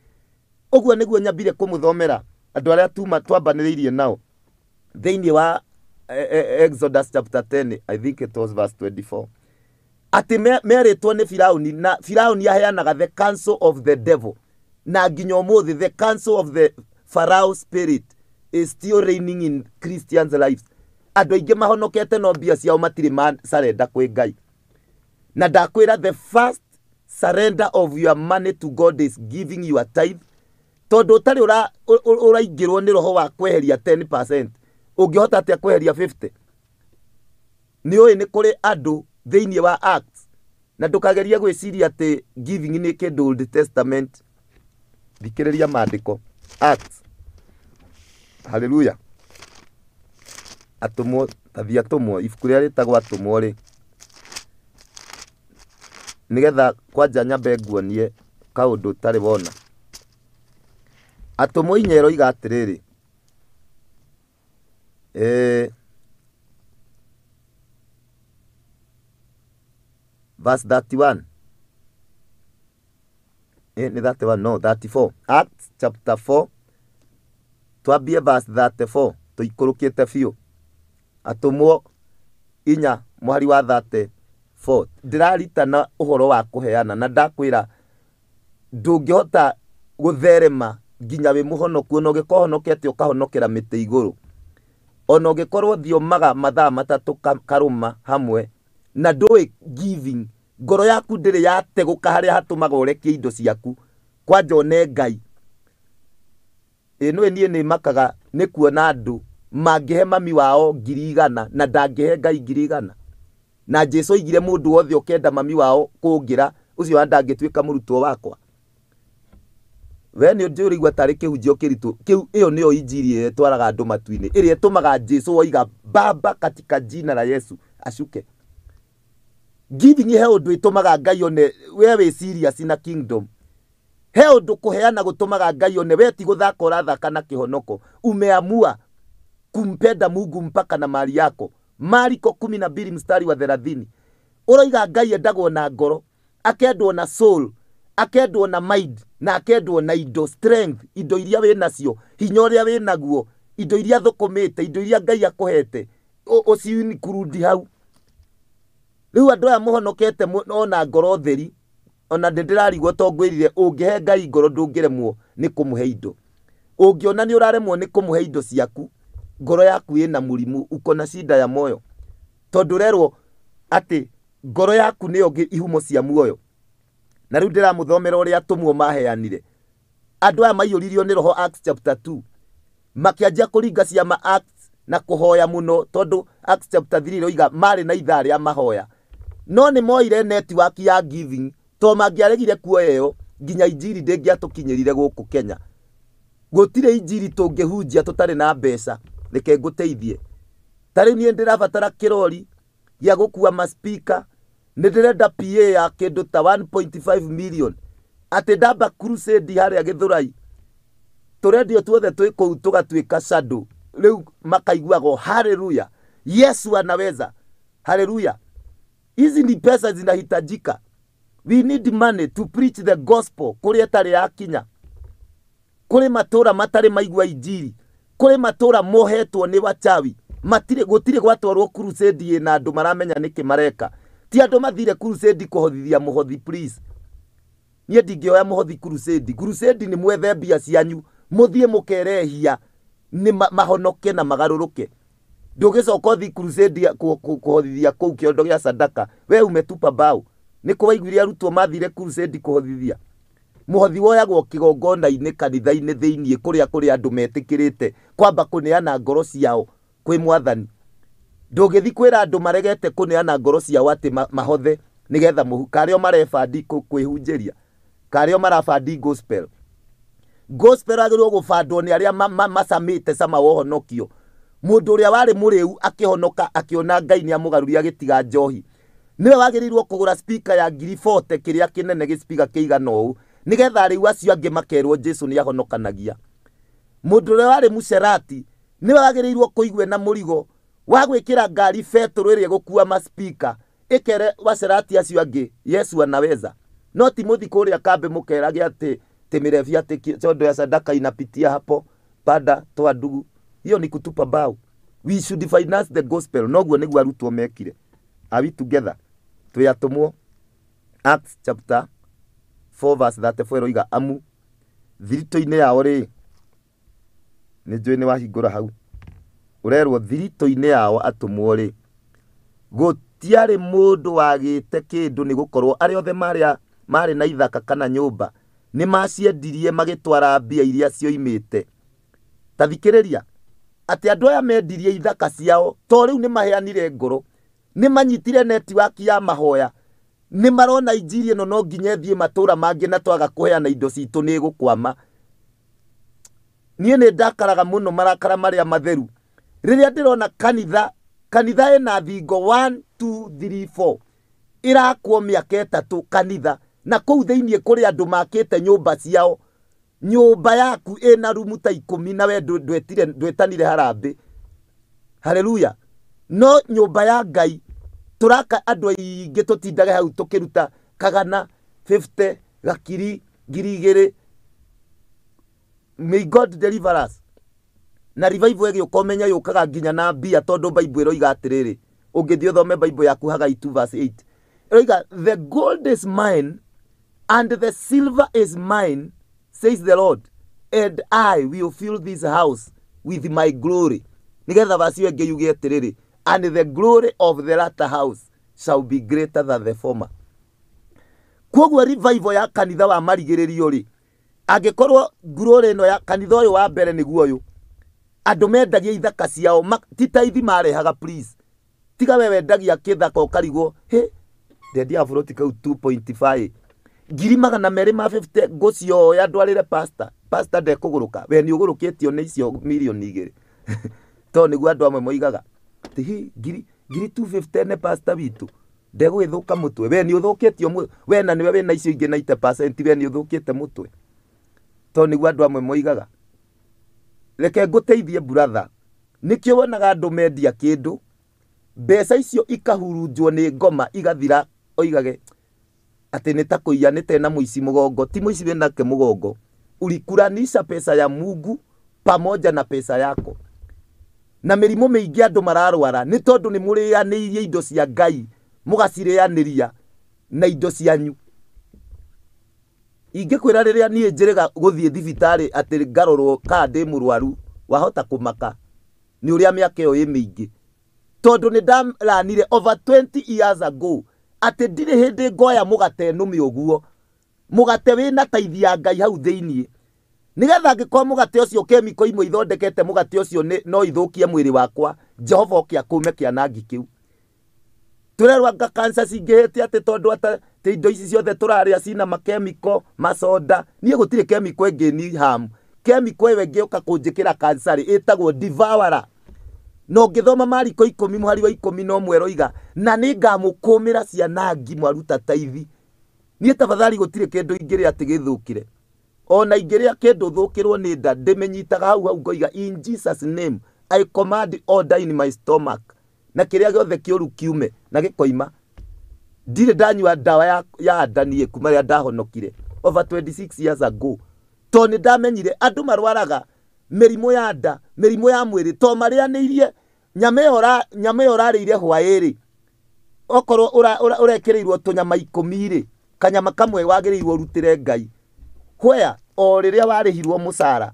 Ũguo nĩguo nyambire kũmũthomera andũ arĩa tuma twambanĩrĩirie nao thĩinĩ wa Exodus chapter 10, I think it was verse 24. Atĩ merĩtwo nĩ Firaũni, na Firaũni aheanaga the counsel of the devil, na nginya ũmũthĩ the counsel of the Pharaoh spirit is still reigning in Christians lives. Andũ aingĩ mahonokete no mbia ciao matirĩ ma surrender kwĩ Ngai. Na ndakwĩra the first surrender of your money to God is giving your tithe, tondũ ũtarĩ ũraingĩrwo nĩ roho wa kweheria 10%, ũngĩhota atĩa kweheria 50? Nĩ ũĩ nĩ kũrĩ andũ thĩinĩ wa Acts, na ndũkagerie gwĩciria atĩ giving nĩ kĩndũ Old Testament. Thikĩrĩria maandĩko Acts, haleluya. Atũmwo, tathi atũmwo, ibuku rĩrĩa rĩtagwo atũmwo rĩ, nĩgetha kwanja nyambe nguonie kaũndũ ũtarĩ wona. Atũmwo inya ĩroiga atĩrĩrĩ, verse 31. Nĩ 31, no 34. Acts chapter 4, twambie verse 34, tũikũrũkĩte biũ. Atũmwo inya mũhari wa 34. Ndĩraritana ũhoro wa kũheana na ndakwĩra ndũngĩhota gũtherema nginya wĩ mũhonoku, ona ũngĩkorwo ũhonokete ũkahonokera mĩtĩ igũrũ, ona ũngĩkorwo thiomaga mathaa matatũ karũma hamwe na ndũĩ giving, ngoro yaku ndĩrĩ yategũka harĩa hatũmaga ũrekie indo ciaku kwanja one Ngai. Ĩ nĩũĩ niĩ nĩmakaga nĩ kuona andũ mangĩhe mami wao 100,000 na ndangĩhe Ngai 100,000. Na Jesu oigire mũndũ wothe ũkenda mami wao kũngĩra ũcio wa ndangĩtuĩka mũrutwo wakwa. We nĩ ũrĩ ũraigua tarĩ kĩhunjio kĩritũ kĩu? Ĩyo nĩyo injiri ĩrĩa ĩtwaraga andũ matu-inĩ, ĩrĩa ĩtũmaga Jesu oiga Baba katika jina la Yesu ashuke. Giving he ũndũ ĩtũmaga Ngai one we wĩ serious na kingdom. He ũndũ kũheana gũtũmaga Ngai one we ti gũthaka ũrathaka na kĩhonoko. Umeamua kumpenda Mungu mpaka na mali yako. Mariko 12 mstari wa 30. Ũroiga Ngai endagwo na ngoro, akendwo na soul, akendwo na mind, na akendwo na indo, strength, indo iria wĩ nacio, hinya ũrĩa wĩ naguo, indo iria thũkũmĩte, indo iria Ngai akũhete, ũciinclude hau. Rĩu andũ aya mũhonokete ona ngoro theri, ona ndĩrarigwo to ngwĩrire ũngĩhe Ngai ngoro ndũngĩremwo nĩ kũmũhe indo. Ũngĩona nĩ ũraremwo nĩ kũmũhe indo ciaku, ngoro yaku ĩna mũrimũ, uko na shida ya moyo. Tondũ ũrerwo atĩ ngoro yaku nĩyo ihumo cia muoyo. Na rĩu ndĩramũthomera ũrĩa atũmwo maheanire. Andũ aya maiyũririo nĩ roho Acts chapter 2. Makĩanjia kũringa ciama Acts na kũhoya mũno, tondũ Acts chapter 3 ĩroiga marĩ na ithaa rĩa mahoya. No nĩ moire network ya giving, to mangĩaregire kuoya ĩyo nginya injiri ndĩngĩatũkinyĩrire gũkũ Kenya. Gũtirĩ injiri tũngĩhunjia tũtarĩ na mbeca. Reke ngũteithie. Ta rĩu niĩ ndĩrabatara kĩrori gĩa gũkua maspika, nĩ ndĩrenda PA ya kĩndũ ta 1.5 million, atĩ ndamba crusade harĩa Gĩthũrai, tũrendio tuothe twĩ kũu tũgatuĩka shadow. Rĩu makaiguaga haleluya, Yesu anaweza, haleluya. Hizi ni pesa zinahitajika. We need money to preach the gospel kũrĩa ĩtarĩ yakinya, kũrĩ matũra matarĩ maigua injiri, kũrĩ matũra mohetwo nĩ wachawi, matirĩ, gũtirĩ gwatwarwo crusade ĩna andũ maramenya nĩkĩ mareka. Ti andũ mathire crusade kũhothithia mũhothi, please. Niĩ ndingĩoya mũhothi crusade. Crusade nĩ mwethe mbia cianyu, mũthiĩ mũkerehia nĩ mahonoke na magarũrũke. Ndũgĩcoka ũthiĩ crusade kũhothithia kũu kĩondo gĩa sadaka, we umetupa bao. Nĩ kũ waiguire arutwo mathire crusade kũhothithia? Mũhothi woyagwo kĩgongona-inĩ kanitha-inĩ thĩiniĩ kũrĩa kũrĩ andũ metĩkĩrĩte kwamba kũneana ngoro ciao kwĩ mwathani. Ndũngĩthiĩ kwĩra andũ maregete kũneana ngoro ciao atĩ mahothe nĩgetha mũhu, karĩo marebandi kwĩhunjĩria, karĩo marabandi gospel. Gospel agĩrĩirwo gũbandwo nĩ arĩa macamĩte cama wa ũhonokio. Mũndũ ũrĩa warĩ mũrĩu akĩhonoka akĩona Ngai nĩ amũgarũria agĩtiga njohi, nĩwe wagĩrĩirwo kũgũra speaker ya 40,000 kĩrĩa kĩnene gĩspika kĩigana ũũ, nĩgetha rĩu acio angĩ makerwo Jesu nĩ ahonokanagia. Mũndũ ũrĩa warĩ mũcerati nĩwe wagĩrĩirwo kũigua na mũrigo wa gwĩkĩra ngari betũrũ ĩrĩa ĩgũkua maspika ĩkere wacerati acio angĩ Yesu anaweza. No ti mũthi kũrĩa kambĩ mũkerage atĩ tĩmĩrebi atĩ chondo ya sadaka inapitia hapo pada toa ndugu. Hiyo ni kutupa bao. We should finance the gospel. Noguo nĩguo arutwo mekire. Are we together? Twĩ atũmwo. Acts chapter 4 verse 34 ĩroiga amu thiritũ-inĩ yao rĩ, Nĩ njũĩ nĩ wahingũra hau. Ũrerwo thiritũ-inĩ yao atũmwo rĩ, gũtiarĩ mũndũ wagĩte kĩndũ, nĩ gũkorwo arĩa othe marĩ na ithaka kana nyũmba nĩ maciendirie magĩtwara mbia iria cioimĩte. Ta thikĩrĩria atĩ andũ aya mendirie ithaka ciao to rĩu nĩ maheanire ngoro, nĩ manyitire network ya mahoya, nĩ marona injiri ĩno no nginya ĩthiĩ matũra mangĩ, na twaga kũheana indo citũ nĩ ĩgũkwama. Niĩ nĩ ndakaraga mũno marakara marĩa matheru rĩrĩa ndĩrona kanitha ĩna thingo 1 2 3 4 ĩrakwo mĩaka 3 kanitha, na kũu thĩinĩ kũrĩ andũ makĩte nyũmba ciao. Nyũmba yaku ĩna rumu ta 10 na we ndwetanire harambĩ. Haleluya. No nyũmba ya Ngai tũraka andũ aingĩ tũtindage hau tũkĩruta kagana 50 gakiri 2000. May God deliver us. Na revival ĩgĩũka ũmenye yũkaga nginya na mbia, tondũ Bible ĩroiga atĩrĩrĩ, ũngĩthiĩ ũthome Bible yaku Hagai 2 verse 8 ĩroiga, the gold is mine and the silver is mine, says the Lord, and I will fill this house with my glory. Nĩgetha verse ĩyo ĩngĩ yuge atĩrĩrĩ, and the glory of the latter house shall be greater than the former. Kwoguo revival ya kanitha wa marigĩrĩrio rĩ, angĩkorwo glory ĩno ya kanitha ũyũ wa mbere nĩguo ũyũ, andũ mendagia ithaka ciao, ti taithi marehaga, please. Tiga we wendagia kĩthaka ũkarigwo, he ndendia buroti kau 2.5 ngiri magana merĩ ma 50 ngũcioya ndwarĩre pastor, pastor ndekũgũrũka, we nĩ ũgũrũkĩtio nĩ icio mirioni 2. Tondũ nĩguo andũ amwe moigaga atĩ hi ngiri 250 nĩ pastor witũ ndegũgĩthũka mũtwe, we nĩ ũthũkĩtio, we na nĩwe wĩna icio ingĩ 90%, we nĩ ũthũkĩte mũtwe. Tondũ nĩguo andũ amwe moigaga. Reke ngũteithie brother, nĩkĩo wonaga andũ mendia kĩndũ, mbeca icio ikahurunjwo nĩ ngoma igathira, oigage atĩ nĩ ta kũiya, nĩ tena mũici mũgongo. Ti mũici wĩnake mũgongo, ulikulanisha pesa ya Mungu pamoja na pesa yako. Na mĩrimũ mĩingĩ andũ mararwara nĩ tondũ nĩ mũrĩanĩirie indo cia Ngai, mũgacirĩanĩria na indo cianyu. Ingĩkwĩra rĩrĩa niĩ njĩrĩga gũthiĩ thibitarĩ atĩ ngarorwo kana ndĩ mũrwaru, wahota kũmaka nĩ ũrĩa mĩaka ĩyo ĩ mĩingĩ, tondũ nĩ ndaranire over 20 years ago atĩ ndirĩ hĩndĩ ngoya mũgate nũme ũguo, mũgate wĩna taithi ya Ngai hau thĩiniĩ, nĩgetha angĩkorwo mũgate ũcio kemiko imwe ithondekete mũgate ũcio no ithũkie mwĩrĩ wakwa, Jehova oke akũme kĩanangi kĩu. Tũrerwo anga cancer cingĩhĩte atĩ tondũ atĩ indo ici ciothe tũrarĩa cina makemiko macoda. Niĩ gũtirĩ kemiko ĩngĩ ni harm, kemiko ĩyo ĩngĩũka kũnjĩkĩra cancer ĩtagwo devourer. Na ũngĩthoma Mariko 10 mũhari wa 11 ĩroiga, na nĩngamũkũmĩra ciana ngi mwaruta taithi. Niĩ tafadhali gũtirĩ kĩndũ ingĩrĩa atĩ gĩthũkire. Ona ingĩrĩa kĩndũ thũkĩrwo nĩ nda, ndĩmĩnyitaga hau hau ngoiga, in Jesus name I command order in my stomach, na kĩrĩa gĩothe kĩũru kiume na gĩkoima. Ndirĩ ndanyua ndawa ya nda niĩ kuma rĩrĩa ndahonokire over 26 years ago, tondũ nĩ ndamenyire andũ marwaraga mĩrimũ ya nda, mĩrimũ ya mwĩrĩ, to marĩanĩirie nyama ĩyo ũrarĩire hwaĩ-rĩ, okorwo ũrekĩrĩirwo tũnyama 10 rĩ, kanyama kamwe wagĩrĩirwo ũrutĩre Ngai. Where o rĩrĩa warĩhirwo mũcara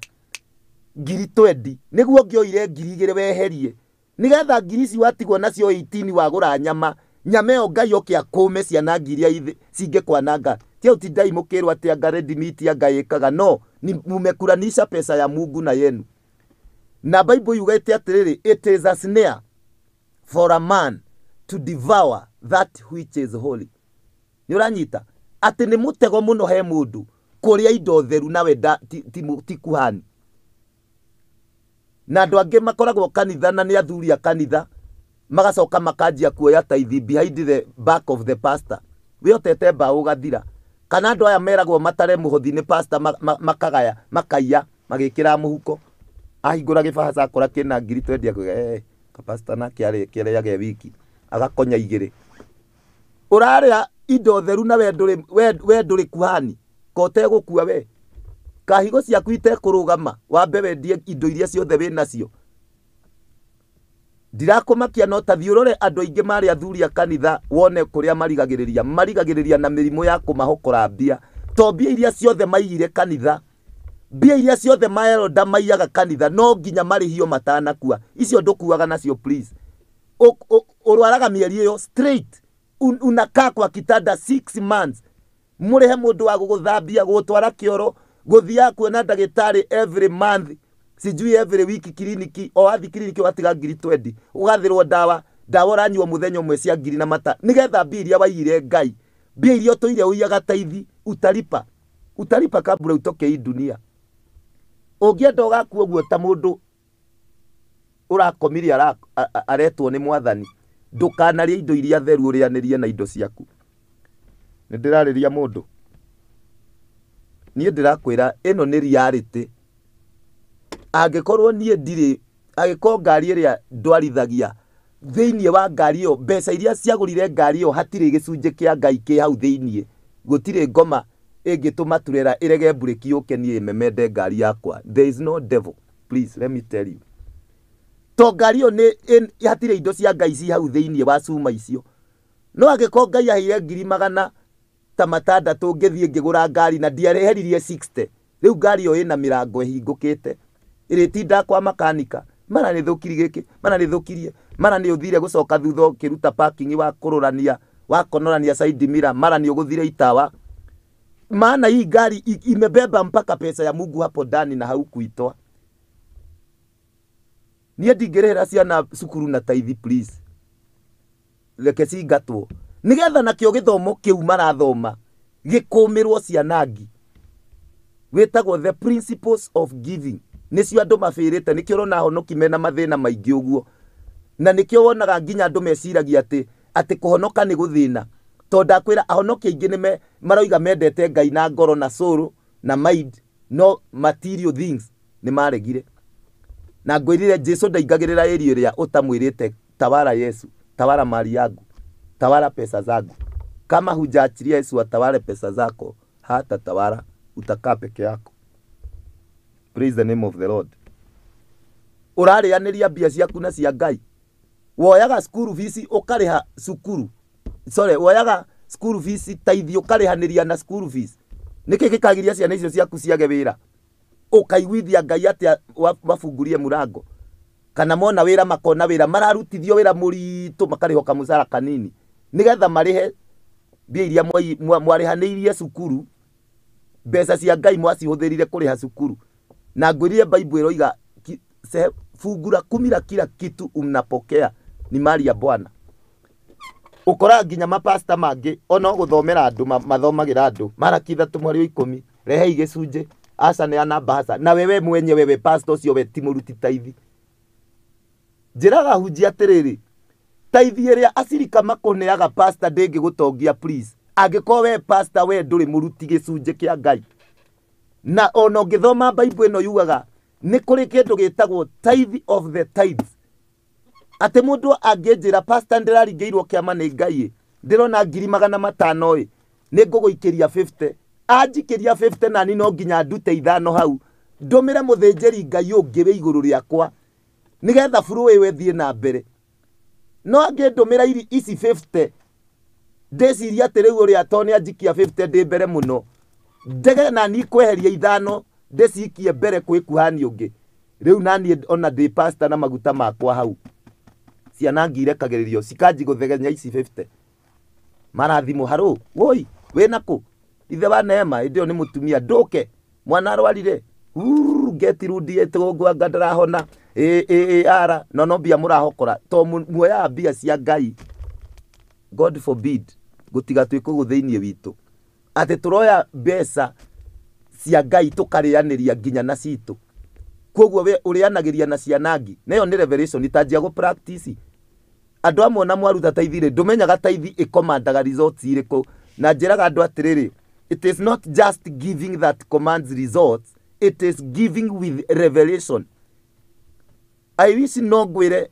ngiri 20 nĩguo ũngĩoire ngiri 2 weherie, nĩgetha ngiri ici watigwo nacio 18 wagũra nyama, nyama ĩyo Ngai oke akũme ciana ngiri iria cingĩkwananga. Ti ũtindai mũkĩrwo atĩ anga red meat anga ĩkaga, no ni mumekulanisha pesa ya Mungu na yenu. Na Bible yugĩte atĩrĩrĩ, it is a snare for a man to devour that which is holy. Nĩ ũranyita atĩ nĩ mũtego mũno he mũndũ kũrĩa indo theru nawe ti kuhani. Na andũ angĩ makoragwo kanitha na nĩ athuri a kanitha, magacoka makanjia kuoya taithi behind the back of the pastor. We ũtete mbaũ ũgathira. Kana andũ aya meragwo matare mũhothi nĩ pastor, makagaya, makaiya, magĩkĩra mũhuko. Ahingũra gĩbahaca akora kĩna ngiri 20 akauga, pastor nake arĩage wiki, agakonya 2. Ũrarĩa indo theru na we ndũrĩ kuhani, ko ũtegũkua we. Kahigo ciaku itekũrũgama, wambe wendie indo iria ciothe wĩ nacio. Ndirakũmakia no ta thiĩ ũrore andũ aingĩ marĩ athuri a kanitha wone kũrĩa marigagĩrĩria. Marigagĩrĩria na mĩrimũ ya kũmahokora mbia, to mbia iria ciothe maigire kanitha Mbia iria ciothe maelda maiyaga kanitha no nginya marĩhio matanakua. Icio ndũkuaga nacio please. Ũrwaraga mĩeri ĩyo straight. Unakaa kwa kitanda 6 months. Mũrĩhe mũndũ wa gũgũthambia, gũgũtwara kĩoro, gũthiaga kuona ndagĩtarĩ every month, sijui every week kiriniki, o wathi kiriniki ũgatiga ngiri 20, ũgathĩrwo ndawa, ndawa ũranyua mũthenya ũmwe cia ngiri na mata, nĩgetha mbia iria waiyire Ngai, mbia iria ũtũire ũiyaga taithi, utalipa. Utalipa kabla utoke hii dunia. Ũngĩenda ũgakua ũguo ta mũndũ ũrakomire aretwo nĩ mwathani, ndũkanarĩe indo iria theru ũrĩanĩrie na indo ciaku. Nĩ ndĩrarĩria mũndũ. Niĩ ndĩrakwĩra ĩno nĩ reality. Angĩkorwo niĩ ndirĩ, angĩkorwo ngari ĩrĩa ndwarithagia thĩinĩ wa ngari ĩyo, mbeca iria ciagũrire ngari ĩyo hatirĩ gĩcunjĩ kĩa Ngai kĩ hau thĩinĩ, gũtirĩ ngoma ĩngĩtũma turera ĩrege mburĩki yũke niĩ ĩmemende ngari yakwa. There is no devil, please let me tell you. To ngari ĩyo nĩ hatirĩ indo cia Ngai ci hau thĩinĩ wa cuma icio. No angĩkorwo Ngai aheire ngiri magana ta matandatũ ngĩthiĩ ngĩgũra ngari na ndiareheririe 60, rĩu ngari ĩyo ĩna mĩrango ĩhingũkĩte, ĩrĩtinda kwa makanika, mara nĩ thũkiri gĩkĩ, mara nĩ thũkirie, mara nĩ ũthire gũcoka thutha ũkĩruta parking wa kũrorania, wa konorania side mirror, mara nĩ ũgũthire itawa. Maana hii gari imebeba mpaka pesa ya Mungu hapo ndani na haukuitoa. Niĩ ndingĩrĩhĩra ciana cukuru na taithi please. Reke cingatwo. Nĩgetha nakĩo gĩthomo kĩu marathoma gĩkũmĩrwo ciana ngi. Wĩtagwo the principles of giving. Nĩcio andũ mabĩrĩte, nĩkĩo ũrona ahonoki mena mathĩna maingĩ ũguo. Na nĩkĩo wonaga nginya andũ meciragia atĩ kũhonoka nĩ gũthĩna. Tondũ ndakwĩra ahonoki aingĩ nĩ maroiga mendete Ngai na ngoro na soul na mind, no material things nĩ maregire. Na ngwĩrire Jesu ndaingagĩrĩra area ĩrĩa ũtamwĩrĩte tawala Yesu, tawala mali yangu, tawala pesa zangu. Kama hujaachilia Yesu atawale pesa zako, hata tawala, utakaa peke yako. Praise the name of the Lord. Ũrarĩanĩria mbia ciaku na cia Ngai. Woyaga school fees ũkarĩha cukuru. Sorry, woyaga school fees taithi ũkarĩhanĩria na school fees. Nĩkĩ gĩkagiria ciana icio ciaku ciage wĩra? Ũkaiguithia Ngai atĩa mabungurie mũrango? Kana mona wĩra makona wĩra, mararutithio wĩra mũritũ makarĩhwo kamũcara kanini nĩgetha marĩhe mbia iria mwarĩhanĩirie cukuru. Mbeca cia Ngai mwacihũthĩrire kũrĩha cukuru. Na ngwĩrire Bible ĩroiga fungu la kumi la kila kitu mnapokea ni mali ya Bwana. Ũkoraga nginya mapasta mangĩ ona gũthomera andũ mathomagĩra andũ Maraki 3:10 rehei gĩcunjĩ aca neana mbahaca na wewe mwenyewe we pastor ũcio we ti mũruti taithi. Njĩraga hunjia atĩrĩrĩ, taithi ĩrĩa acirika makũneaga pastor ndĩngĩgũtongia please. Angĩkorwo we pastor we ndũrĩ mũruti gĩcunjĩ kĩa Ngai. Na ona ũngĩthoma Bible ĩno yugaga nĩ kũrĩ kĩndũ gĩtagwo tithe of the tithes. Atĩ mũndũ angĩnjĩra pastor ndĩraringĩirwo kĩama nĩ Ngai, ndĩrona ngiri magana matano ĩ, nĩ ngũgũikĩria 50. Anjikĩria 50 nani no nginya ndute ithano hau, ndũmĩre mũthĩnjĩri Ngai ũngĩ wĩ igũrũ rĩakwa nĩgetha flow ĩyo ĩthiĩ na mbere. No angĩndũmĩra ici 50, ndĩciria atĩ rĩu ũrĩa to nĩ anjikia 50 ndĩ mbere mũno, ndege nani kweheria ithano ndĩcikie mbere kwĩ kuhani ũngĩ. Rĩu nani ona ndĩ pastor na maguta makwa hau, ciana ngirekagĩrĩrio cikanji gũthegenya ici 50. Marathimũ harũ woi wĩna kũ ithe wa Neema, hĩndĩ ĩyo nĩ mũtumia ndũke mwana arwarire ngetirundi ĩtũgũngwanga ndarahona ara no no mbia mũrahokora to muoyaga mbia cia Ngai. God forbid gũtigatuĩke ũguo thĩinĩ witũ atĩ tũroya mbeca cia Ngai tũkarĩanĩria nginya na citũ. Koguo we ũrĩanagĩria na ciana ngi. Na ĩyo nĩ revelation itanjia gũ practice. Andũ amwe ona mwaruta taithi rĩ, ndũmenyaga taithi ĩkomandaga results irĩkũ. Na njĩraga andũ atĩrĩrĩ, it is not just giving that commands results, it is giving with revelation. I wish no ngwĩre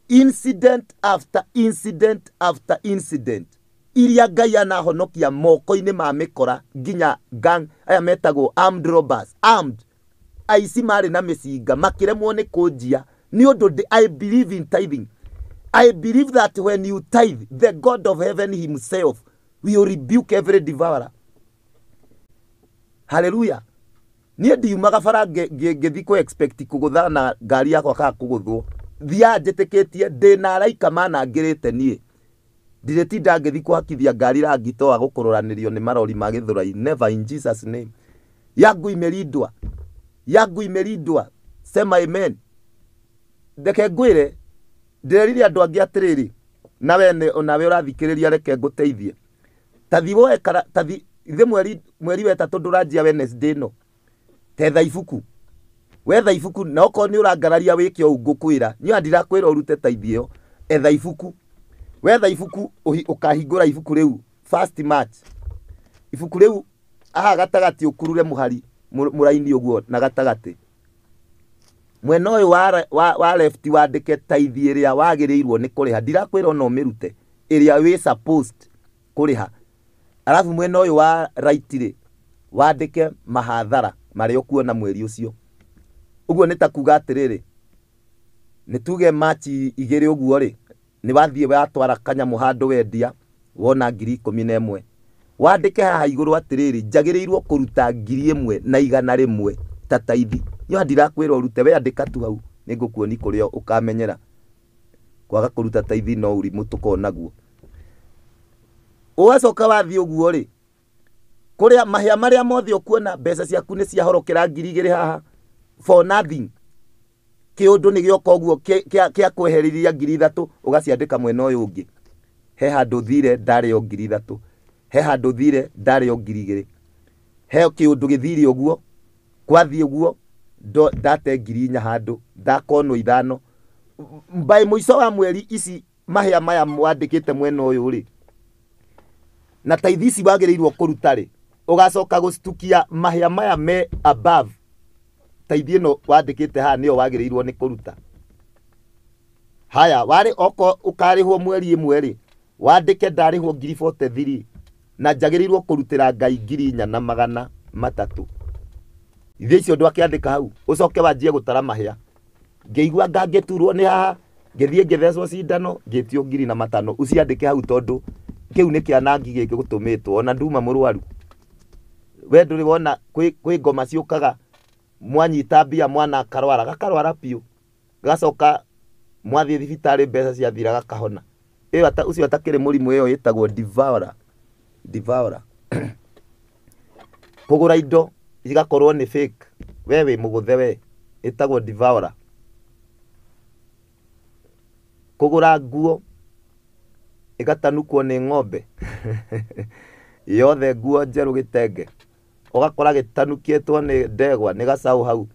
incident after incident after incident iria Ngai anahonokia moko-inĩ ma mĩkora nginya gang aya metagwo armed robbers, armed aici marĩ na mĩcinga makĩremwo nĩ kũnjia nĩ ũndũ I believe in tithing. I believe that when you tithe, the God of heaven himself will rebuke every devourer. Hallelujah. Niĩ ndiumaga bara ngĩthiĩ kũ expect kũgũtha na ngari yakwa kana kũgũthwo. Thiaga njĩtĩkĩtie ndĩna araika manangĩrĩte niĩ. Ndirĩtinda ngĩthiĩ kũhakithia ngari rangi to wa gũkũrũranĩrio nĩ marori ma Gĩthũrai. Never in Jesus name. Yangu imelindwa. Yangu imelindwa. Sema amen. Reke ngwĩre, ndĩrerire andũ angĩ atĩrĩrĩ, nawe onawe ũrathikĩrĩria reke ngũteithie. Tathi woe kara, tathi ithe mweri wa ĩtatũ ndũranjia Wednesday ĩno. Tetha ibuku. Wetha ibuku na okorwo nĩ ũrangararia wĩke ũũ ngũkwĩra. Niĩ ndirakwĩra ũrute taithi ĩyo. Etha ibuku. Wetha ibuku ũkahingũra ibuku rĩu first March. Ibuku rĩu haha gatagatĩ ũkurure mũhari mũraini ũguo na gatagatĩ. Mwena ũyũ wa left wandĩke taithi ĩrĩa wagĩrĩirwo nĩ kũrĩha. Ndirakwĩra ona ũmĩrute, ĩrĩa wĩ supposed kũrĩha. Alafu mwena ũyũ wa right rĩ, wandĩke mahathara marĩa ũkuona mweri ũcio. Ũguo nĩ ta kuga atĩrĩrĩ, nĩ tuge March 2 ũguo rĩ, nĩ wathiĩ watwara kanyamũ handũ wendia, wona 11,000. Wandĩke haha igũrũ atĩrĩrĩ, njagĩrĩirwo kũruta 1,100 ta taithi. Niĩ ndirakwĩra ũrute, we andĩka tu hau, nĩ ngũkuonia kũrĩa ũkamenyera. Kwaga kũruta taithi no ũrimũ tũkonaguo. Ũgacoka wathiĩ ũguo rĩ, kũrĩa mahĩa marĩa mothe ũkuona mbeca ciaku nĩ ciahorokera 2,000 haha for nothing. Kĩũndũ nĩ gĩoka ũguo kĩa kwehereria 3,000 ũgaciandĩka mwena ũyũ ũngĩ. He handũ thire ndarĩo 3,000. He handũ thire ndarĩo 2,000. He kĩũndũ gĩthire ũguo, kwathiĩ ũguo, ndate 4,000 handũ, ndakonwo 5. By mũico wa mweri ici mahĩa maya wandĩkĩte mwena ũyũ rĩ, na taithi ici wagĩrĩirwo kũruta rĩ, ũgacoka gũcitukia mahĩa maya me above taithi ĩno wandĩkĩte haha nĩyo wagĩrĩirwo nĩ kũruta. Haya, warĩ oko ũkarĩhwo mweri ĩmwe rĩ, wandĩke ndarĩhwo 43,000 na njagĩrĩirwo kũrutĩra Ngai 4,300. Ithe icio ndwakĩandĩka hau, ũcoke wanjie gũtara mahĩa. Ngĩigua ngangĩturwo nĩ haha, ngĩthiĩ ngĩthecwo cindano, ngĩtio 5,000. Ũciandĩke hau tondũ kĩu nĩ kĩanangi gĩkĩ gũtũmĩtwo, ona nduma mũrwaru. We ndũrĩ wona kwĩ ngoma ciũkaga mwanyita mbia mwana akarwara, gakarwara biũ. Gacoka mwathiĩ thibitarĩ mbeca ciathira gakahona. Ĩyo ũcio atakĩrĩ mũrimũ, ĩyo ĩtagwo devourer. Devourer. Kũgũra indo igakorwo nĩ fake. We wĩ mũgũthe we, ĩtagwo devourer. Kũgũra nguo ĩgatanukwo nĩ ng'ombe. Yothe nguo njerũ gĩtenge. Ũgakora gĩtanukĩtwo nĩ ndegwa, nĩ gacaũ hau.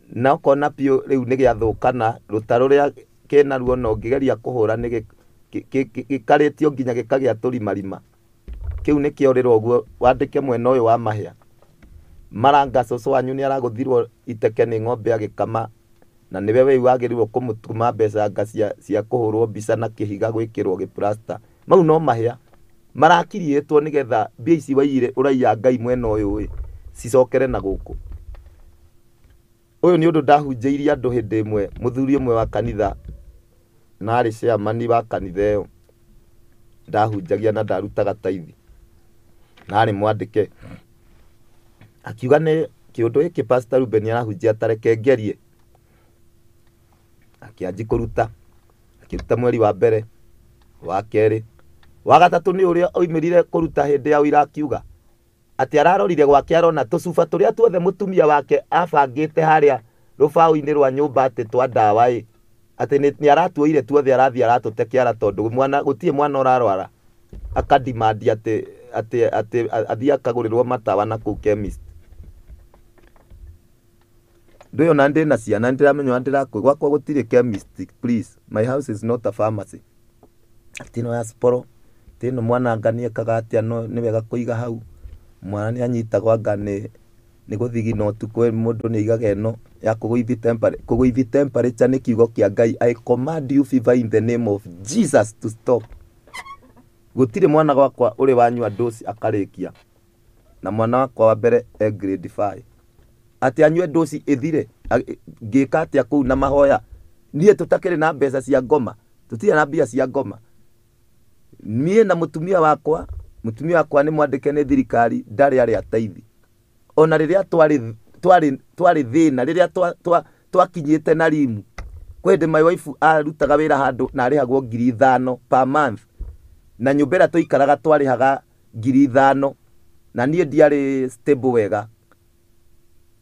Na ũkona biũ rĩu nĩ gĩathũkana, rũta rũrĩa kĩnaruo na ũngĩgeria kũhũra nĩ gĩkarĩtio nginya gĩkagĩa tũrimarima. Kĩu nĩ kĩorĩrwo ũguo, wandĩke mwena ũyũ wa mahĩa. Maranga cũcũ wanyu nĩ aragũthirwo iteke nĩ ng'ombe agĩkama, na nĩwe wĩu wagĩrĩirwo kũmũtũma mbeca anga cia kũhũrwo mbica na kĩhiga gwĩkĩrwo gĩplasta. Mau no mahĩa marakiriĩtwo nĩgetha mbia ici waiyire ũraiya Ngai mwena ũyũ ĩ, cicokere na gũkũ. Ũyũ nĩ ũndũ ndahunjĩirie andũ hĩndĩ ĩmwe, mũthuri ũmwe wa kanitha na arĩ chairman wa kanitha ĩyo, ndahunjagia na ndarutaga taithi, na arĩ mwandĩke. Akiuga nĩ kĩũndũ gĩkĩ Pastor Ruben arahunjia ta reke ngerie. Akĩanji kũruta, akĩruta mweri wa mbere, wa kerĩ, wa gatatũ nĩ ũrĩa oimĩrire kũruta hĩndĩ ya ũira, akiuga atĩ ararorire gwake arona tũcuba tũrĩa tuothe mũtumia wake abangĩte harĩa rũbaũ-inĩ rwa nyũmba atĩ twa ndawa ĩ, atĩ nĩ aratuoire tuothe arathiĩ aratũte kĩara tondũ gũtirĩ mwana ũrarwara. Akadimandi atĩ athiĩ akagũrĩrwo matawa na kũu chemist. Ndũĩ ona ndĩna ciana, nĩndĩramenya ona ndĩrakũ, gwakwa gũtirĩ chemist, please. My house is not a pharmacy. Atĩ ĩno ya sporo, atĩ ĩno mwana anga nĩekaga atĩa, no nĩ wega kũiga hau. Mwana nĩanyitagwo anga nĩ gũthigina ũtukũ, mũndũ nĩaigaga ĩno ya kũgũithi temperature. Kũgũithi temperature nĩ kiugo kĩa Ngai. I command you fever in the name of Jesus to stop. Gũtirĩ mwana gwakwa ũrĩ wanyua dose akarĩkia. Na mwana wakwa wa mbere e grade 5. Atĩ anyue dose ĩthire, ngĩka atĩa kũu na mahoya. Niĩ tũtakĩrĩ na mbeca cia ngoma, tũtirĩ na mbia cia ngoma. Niĩ na mũtumia wakwa, mũtumia wakwa nĩ mwandĩke nĩ thirikari, ndarĩ arĩa taithi. Ona rĩrĩa twarĩ thĩna, rĩrĩa twakinyĩte na rimu. Kwĩ hĩndĩ my wife arutaga wĩra handũ na arĩhagwo 5,000 per month. Na nyũmba ĩrĩa tũikaraga twarĩhaga 5,000 na niĩ ndiarĩ stable wega.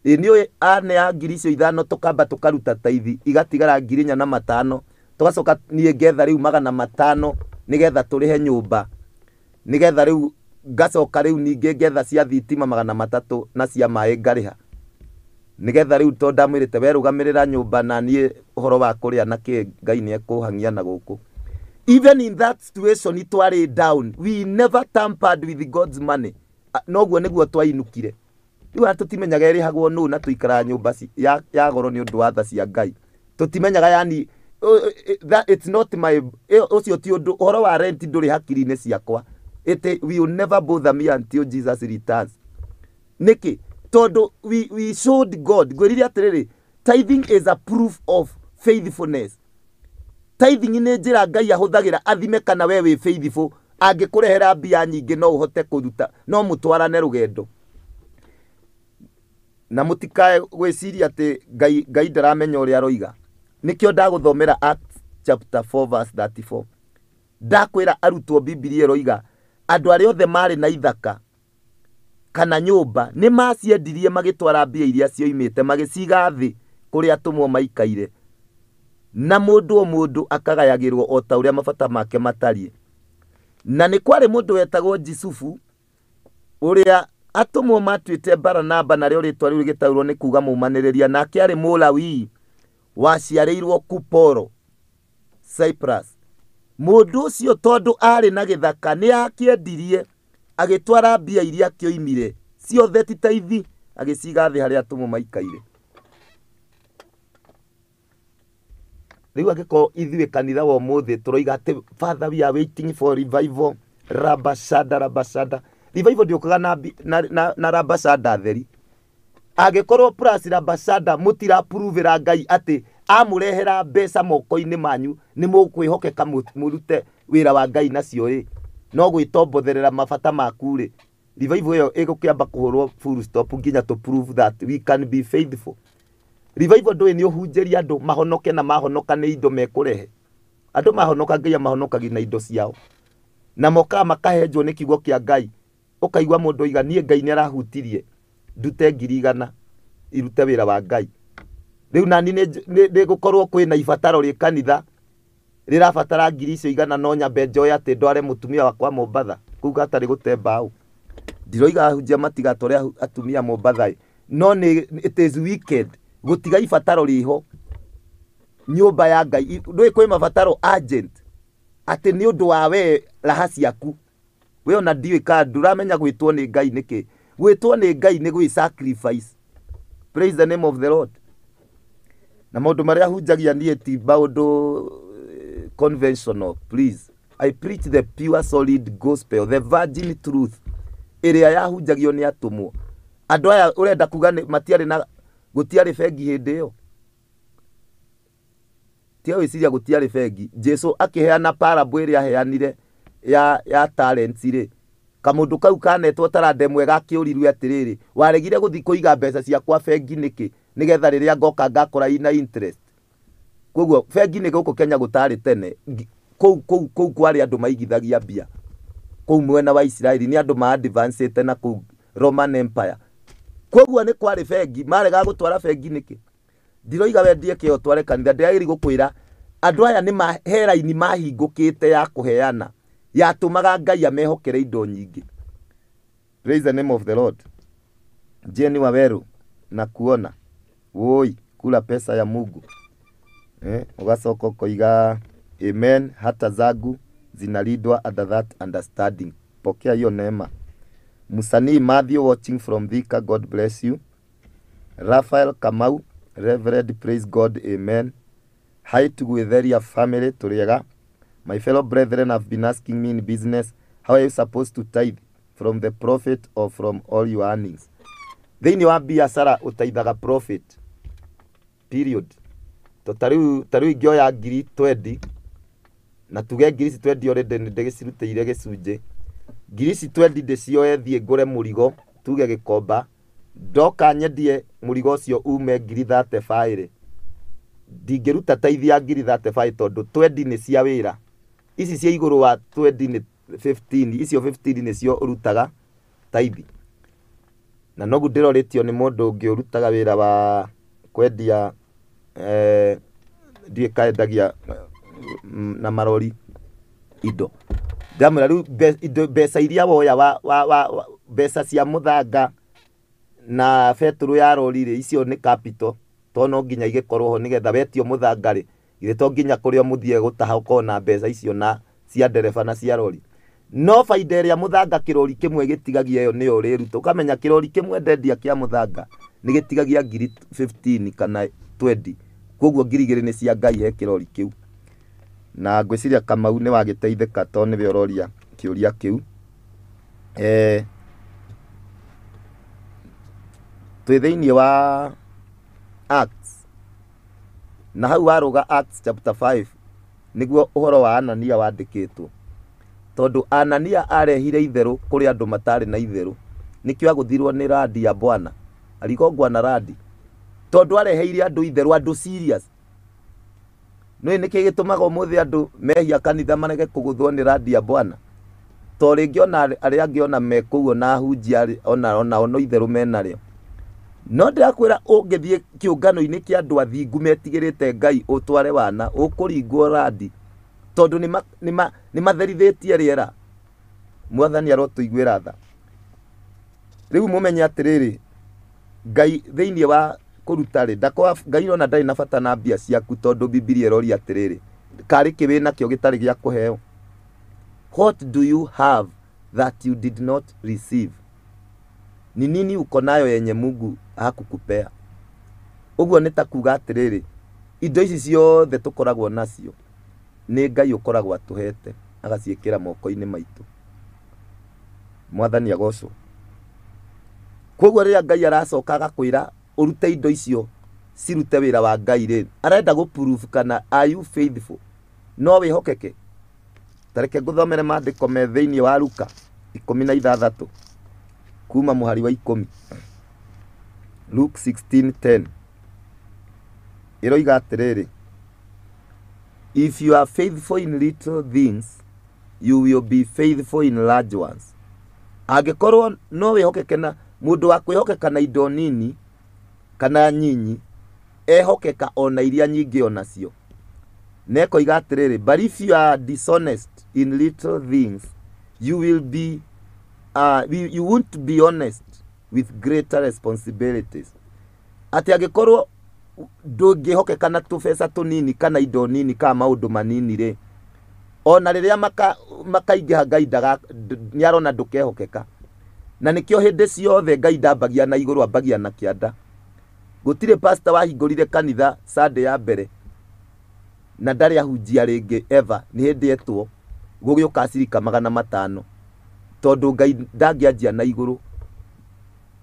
Ĩ nĩũĩ anea 5,000 tũkamba tũkaruta taithi igatigara 4,500, tũgacoka niĩ ngetha rĩu 500 nĩgetha tũrĩhe nyũmba, nĩgetha rĩu ngacoka rĩu ningĩ ngetha cia thitima 300 na cia maĩ ngarĩha, nĩgetha rĩu tondũ ndamwĩrĩte we rũgamĩrĩra nyũmba na niĩ ũhoro wa kũrĩa na kĩ Ngai nĩekũhang'ia na gũkũ. Even in that situation twarĩ down, we never tampered with God's money. Noguo nĩguo twainukire. Rĩu ona tũtimenyaga ĩrĩhagwo nũ na tũikaraga nyũmba ya goro nĩ ũndũ wa tha cia Ngai. Tũtimenyaga yani, that it's not my, ũcio ti ũndũ, ũhoro wa rent ndũrĩ hakiri-inĩ ciakwa. It will never bother me until Jesus returns. Nĩkĩ? Tondũ we showed God. Ngwĩrire atĩrĩrĩ, tithing is a proof of faithfulness. Tithing nĩ njĩra Ngai ahũthagĩra athime kana we wĩ faithful. Angĩkũrehera mbia nyingĩ no ũhote kũruta, no mũtwarane rũgendo. Na mũtikae gwĩciria atĩ Ngai ndaramenya ũrĩa aroiga. Nĩkĩo ndagũthomera Acts chapter 4 verse 34. Ndakwĩra arutwo Bibilia ĩroiga andũ arĩa othe marĩ na ithaka kana nyũmba nĩ maciendirie magĩtwara mbia iria cioimĩte magĩciga thĩ kũrĩa atũmwo maikaire, na mũndũ o mũndũ akagayagĩrwo o ta ũrĩa mabata make matariĩ. Na nĩ kwarĩ mũndũ wetagwo Jusufu ũrĩa atũmwo matuĩte Baranaba, narĩo rĩtwa rĩu rĩgĩtaũrwo nĩ kuga mũmanĩrĩria, nake arĩ Mũlawii waciarĩirwo Kuporo, Cyprus. Mũndũ ũcio tondũ arĩ na gĩthaka nĩ akĩendirie agĩtwara mbia iria kĩoimire ciothe ti taithi agĩciga thĩ harĩa atũmwo maikaire. Rĩu angĩkorwo ithuĩ kanitha wa ũmũthĩ tũroiga atĩ Father, we are waiting for revival, rabashada rabashada. Revival ndĩũkaga na rabashada theri. Angĩkorwo plus rabashada mũtirapuruvĩra Ngai atĩ amũrehera mbeca moko-inĩ manyu nĩ mũkwĩhokeka mũrute wĩra wa Ngai nacio ĩ, no gwĩtombotherera mabata maku rĩ, revival ĩyo ĩgũkĩamba kũhũrwo full stop nginya to prove that we can be faithful. Revival ndũĩ nĩ ũhunjĩria andũ mahonoke na mahonoka nĩ indo mekũrehe. Andũ mahonoka Ngai amahonokagia na indo ciao. Na mokaga makahenjwo nĩ kiugo kĩa Ngai. Ũkaigua mũndũ oiga niĩ Ngai nĩ arahutirie ndute 100,000 irute wĩra wa Ngai. Rĩu nani nĩ gũkorwo kwĩna ibataro rĩ kanitha rĩrabatara 100,000 no nyambe njoe atĩ ndware mũtumia wakwa Mombatha kũu gatarĩ gũte mbaũ. Ndiroiga ahunjia matigatware atumia Mombatha ĩ, no nĩ it is wicked gũtiga ibataro rĩho nyũmba ya Ngai. Ndũĩ kwĩ mabataro urgent atĩ nĩ ũndũ wa we raha ciaku. We ona ndiũĩ kana ndũramenya gwĩtwo nĩ Ngai nĩkĩ. Gwĩtwo nĩ Ngai nĩ gwĩ sacrifice. Praise the name of the Lord. Na maũndũ marĩa hunjagia niĩ ti maũndũ conventional, please. I preach the pure solid gospel, the virgin truth ĩrĩa yahunjagio nĩ atũmwo. Andũ aya ũrenda kuga nĩ matiarĩ na gũtiarĩ bengi hĩndĩ ĩyo. Tiga gwĩciria gũtiarĩ bengi. Jesu akĩheana parable ĩrĩa aheanire ya talents rĩ, kamũndũ kau kanetwo taranda ĩmwe gakĩũrirwe atĩrĩrĩ, waregire gũthiĩ kũiga mbeca ciakwa bengi nĩkĩ nĩgetha rĩrĩa ngoka ngakora ina interest. Koguo bengi nĩ gũkũ Kenya gũtarĩ tene, kũu kwarĩ andũ maigithagia mbia. Kũu mwena wa Isiraeli nĩ andũ ma advanced na kũu Roman Empire. Koguo nĩ kwarĩ bengi, maregaga gũtwara bengi nĩkĩ? Ndiroiga wendie kĩo tware kanitha, ndĩragĩri gũkwĩra andũ aya nĩ he raini mahingũkĩte ya kũheana yatũmaga Ngai amehokere indo nyingĩ. Praise the name of the Lord. Jenny Waweru na kuona woi kula pesa ya Mungu. Ugacoka ũkoiga amen, hata zangu zinalindwa under that understanding. Pokea hiyo neema. Musanii Matthew watching from Thika, God bless you. Raphael Kamau, Reverend, praise God, amen. Hi to Gwetheria family, turiega. My fellow brethren have been asking me in business, how are you supposed to tithe from the profit or from all your earnings? Thĩinĩ wa biacara ũtaithaga profit, period. To tarĩu ingĩoya 20,000 na tuge 20,000 already nĩ ndĩgĩcirutĩire gĩcunjĩ, 20,000 ndĩcioe thiĩ ngũre mũrigo tuge gĩkomba Ndoka nyendie mũrigo ũcio ume ngiri 35 rĩ, ndingĩruta tithe ya ngiri 35 tondũ 20 nĩ cia wĩra. Ici cia igũrũ wa 20 nĩ 15, icio 15 nĩcio ũrutaga tithe. Na noguo ndĩrorĩtio nĩ mũndũ ũngĩ ũrutaga wĩra wa kwendia ndiũĩ kaendagia na marori indo. Ndamwĩra rĩu indo mbeca iria woya wa mbeca cia mũthanga na betũrũ ya rori rĩ, icio nĩ capital, to no nginya igĩkorwo ho nĩgetha wetio mũthanga rĩ, githĩ to nginya kũrĩa mũthiĩ gũtaha ũkorwo na mbeca icio na cia ndereba na cia rori. No baida ĩrĩa mũthanga kĩrori kĩmwe gĩtigagia ĩyo nĩyo ũrĩruta. Ũkamenya kĩrori kĩmwe ndendia kĩa mũthanga nĩ gĩtigagia ngiri 15 kana 20. Koguo ngiri igĩrĩ nĩ cia Ngai he kĩrori kĩu. Na ngwĩciria Kamau nĩ wagĩteithĩka tondũ nĩwe ũroria kĩũria kĩu. Twĩ thĩinĩ wa Acts, na hau warũga Acts chapter 5 nĩguo ũhoro wa Anania wandĩkĩtwo. Tondũ Anania arehire itherũ kũrĩ andũ matarĩ na itherũ, nĩkĩo agũthirwo nĩ radi ya Bwana, aligongwa na radi, tondũ areheire andũ itherũ, andũ serious. Nĩ nĩkĩ gĩtũmaga ũmũthĩ andũ mehia kanitha marege kũgũthwo nĩ radi ya Bwana? To rĩngĩ ona arĩa angĩ ona me kũu ona ahunjia ona no itherũ menarĩo. No ndĩrakwĩra ũngĩthiĩ kĩũngano-inĩ kĩa andũ athingu metigĩrĩte Ngai ũtware wana, ũkũringwo radi, tondũ nĩ matherithĩtie rĩera. Mwathani arotũiguĩra tha. Rĩu mũmenye atĩrĩrĩ, Ngai thĩinĩ wa kũruta rĩ, ndakwa Ngai ona ndarĩ na bata na mbia ciaku, tondũ Bibilia ĩroria atĩrĩrĩ, karĩ kĩ wĩ nakĩo gĩtarĩ gĩa kũheo? What do you have that you did not receive? Ni nini uko nayo yenye Mungu hakukupea? Ũguo nĩ ta kuga atĩrĩrĩ, indo ici ciothe tũkoragwo nacio nĩ Ngai ũkoragwo atũhete agaciĩkĩra moko-inĩ maitũ. Mwathani agocwo. Koguo rĩrĩa Ngai aracoka agakwĩra ũrute indo icio cirute wĩra wa Ngai rĩ, arenda gũ prove kana are you faithful, no wĩhokeke. Ta reke ngũthomere maandĩko me thĩinĩ wa Luka 16 kuma mũhari wa 10. Luke 16:10 ĩroiga atĩrĩrĩ, if you are faithful in little things, you will be faithful in large ones. Angĩkorwo no wĩhokeke na mũndũ wa kwĩhokeka na indo nini kana nyinyi, ehokeka ona iria nyingĩ onacio. Na ĩkoiga atĩrĩrĩ, but if you are dishonest in little things, you will be you won't be honest with greater responsibilities. Atĩ angĩkorwo ndũngĩhokeka na tũbeca tũnini kana indo nini kana maũndũ manini rĩ, ona rĩrĩa makaingĩha Ngai nĩ arona ndũkehokeka. Na nĩkĩo hĩndĩ ciothe Ngai ndambagia na igũrũ, ambagia na kĩanda. Gũtirĩ pastor wahingũrire kanitha Sunday ya mbere na ndarĩ ahunjia rĩngĩ ever, nĩ hĩndĩ etwo gũgĩũka acirika 500, tondũ Ngai ndangĩanjia na igũrũ.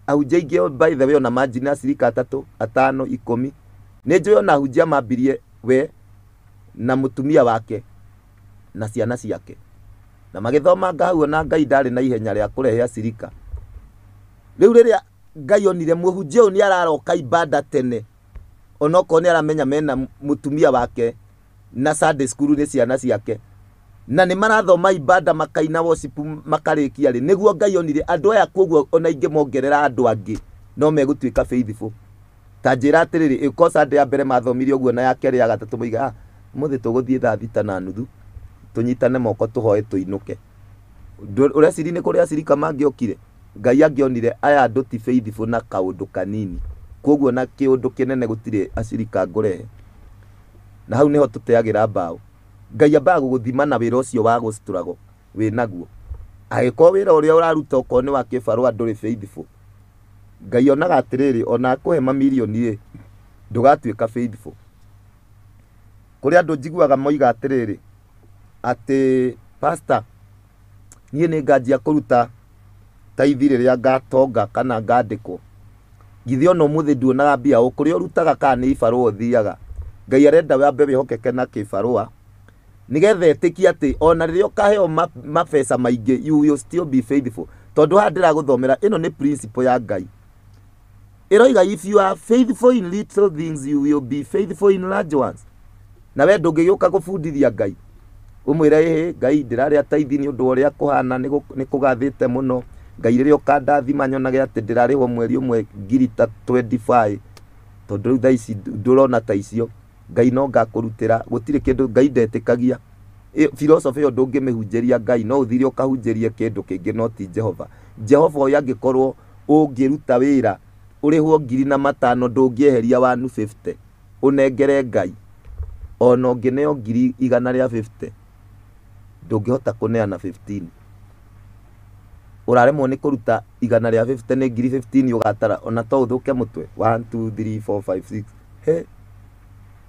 Ahunjia aingĩ by the way ona manji na acirika 3, 5, 10. Nĩ njũĩ ona ahunjia mambirie we na mũtumia wake na ciana ciake, na magĩthomanga hau ona Ngai ndarĩ na ihenya rĩa kũrehe acirika. Rĩu rĩrĩa Ngai onire mũhunjia ũyũ nĩ araroka ibada tene, onokorwo nĩ aramenya mena mũtumia wake na Sunday school nĩ ciana ciake, na nĩ marathoma ibada makaina worship makarĩkia rĩ, nĩguo Ngai onire andũ aya koguo ona ingĩmongerera andũ angĩ no megũtuĩka faithful. Ta njĩra atĩrĩrĩ, ĩko Sunday ya mbere mathomire ũguo na ya kerĩ ya gatatũ moiga, ũmũthĩ tũgũthiĩ thaa 6:30 tũnyitane moko tũhoe tũinũke. Ũreciria nĩ kũrĩ acirika mangĩokire? Ngai angĩonire aya andũ ti faithful na kaũndũ kanini, koguo na kĩũndũ kĩnene gũtirĩ acirika ngũrehe. Na hau nĩho tũteagĩra mbaũ. Ngai ambaga gũgũthima na wĩra ũcio wa gũ-struggle wĩ naguo. Angĩkorwo wĩra ũrĩa ũraruta okorwo nĩ wa kĩbarũa ndũrĩ faithful, Ngai onaga atĩrĩrĩ, ona akũhe mamirioni ĩ, ndũgatuĩka faithful. Kũrĩ andũ njiguaga moiga atĩrĩrĩ, atĩ pastor, niĩ nĩ nganjia kũruta tithe rĩrĩa ngatonga kana ngandĩkwo. Githĩ ona ũmũthĩ nduonaga mbia o kũrĩa ũrutaga kana nĩ ibarũa ũthiaga. Ngai arenda wambe wĩhokeke na kĩbarũa nĩgetha etĩkie atĩ ona rĩrĩa ũkaheo mabeca maingĩ, you will still be faithful. Tondũ haha ndĩragũthomera ĩno nĩ principle ya Ngai. Ĩroiga if you are faithful in little things you will be faithful in large ones. Na we ndũngĩgĩũka gũbundithia Ngai ũmwĩre ĩhĩ Ngai ndĩrarĩa taithi nĩ ũndũ wa ũrĩa kũhana nĩ kũgathĩte mũno. Ngai rĩrĩa ũkandathima nyonage atĩ ndĩrarĩhwo mweri ũmwe ngiri ta 25 tondũ rĩu thaa ici ndũrona ta icio. Ngai no ngakũrutĩra gũtirĩ kĩndũ Ngai ndetĩkagia. Philosophy ĩyo ndũngĩmĩhunjĩria Ngai, no ũthire ũkahunjĩrie kĩndũ kĩngĩ no ti Jehova. Jehova ũyũ angĩkorwo ũngĩruta wĩra ũrĩhwo 5,000 ndũngĩeheria 150 ũnengere Ngai, ona ũngĩneo 150,000 ndũngĩhota kũneana 15. Ũraremwo nĩ kũruta 150 nĩ ngiri 15 ũgatara ona to ũthũke mũtwe 1 2 3 4 5 6. He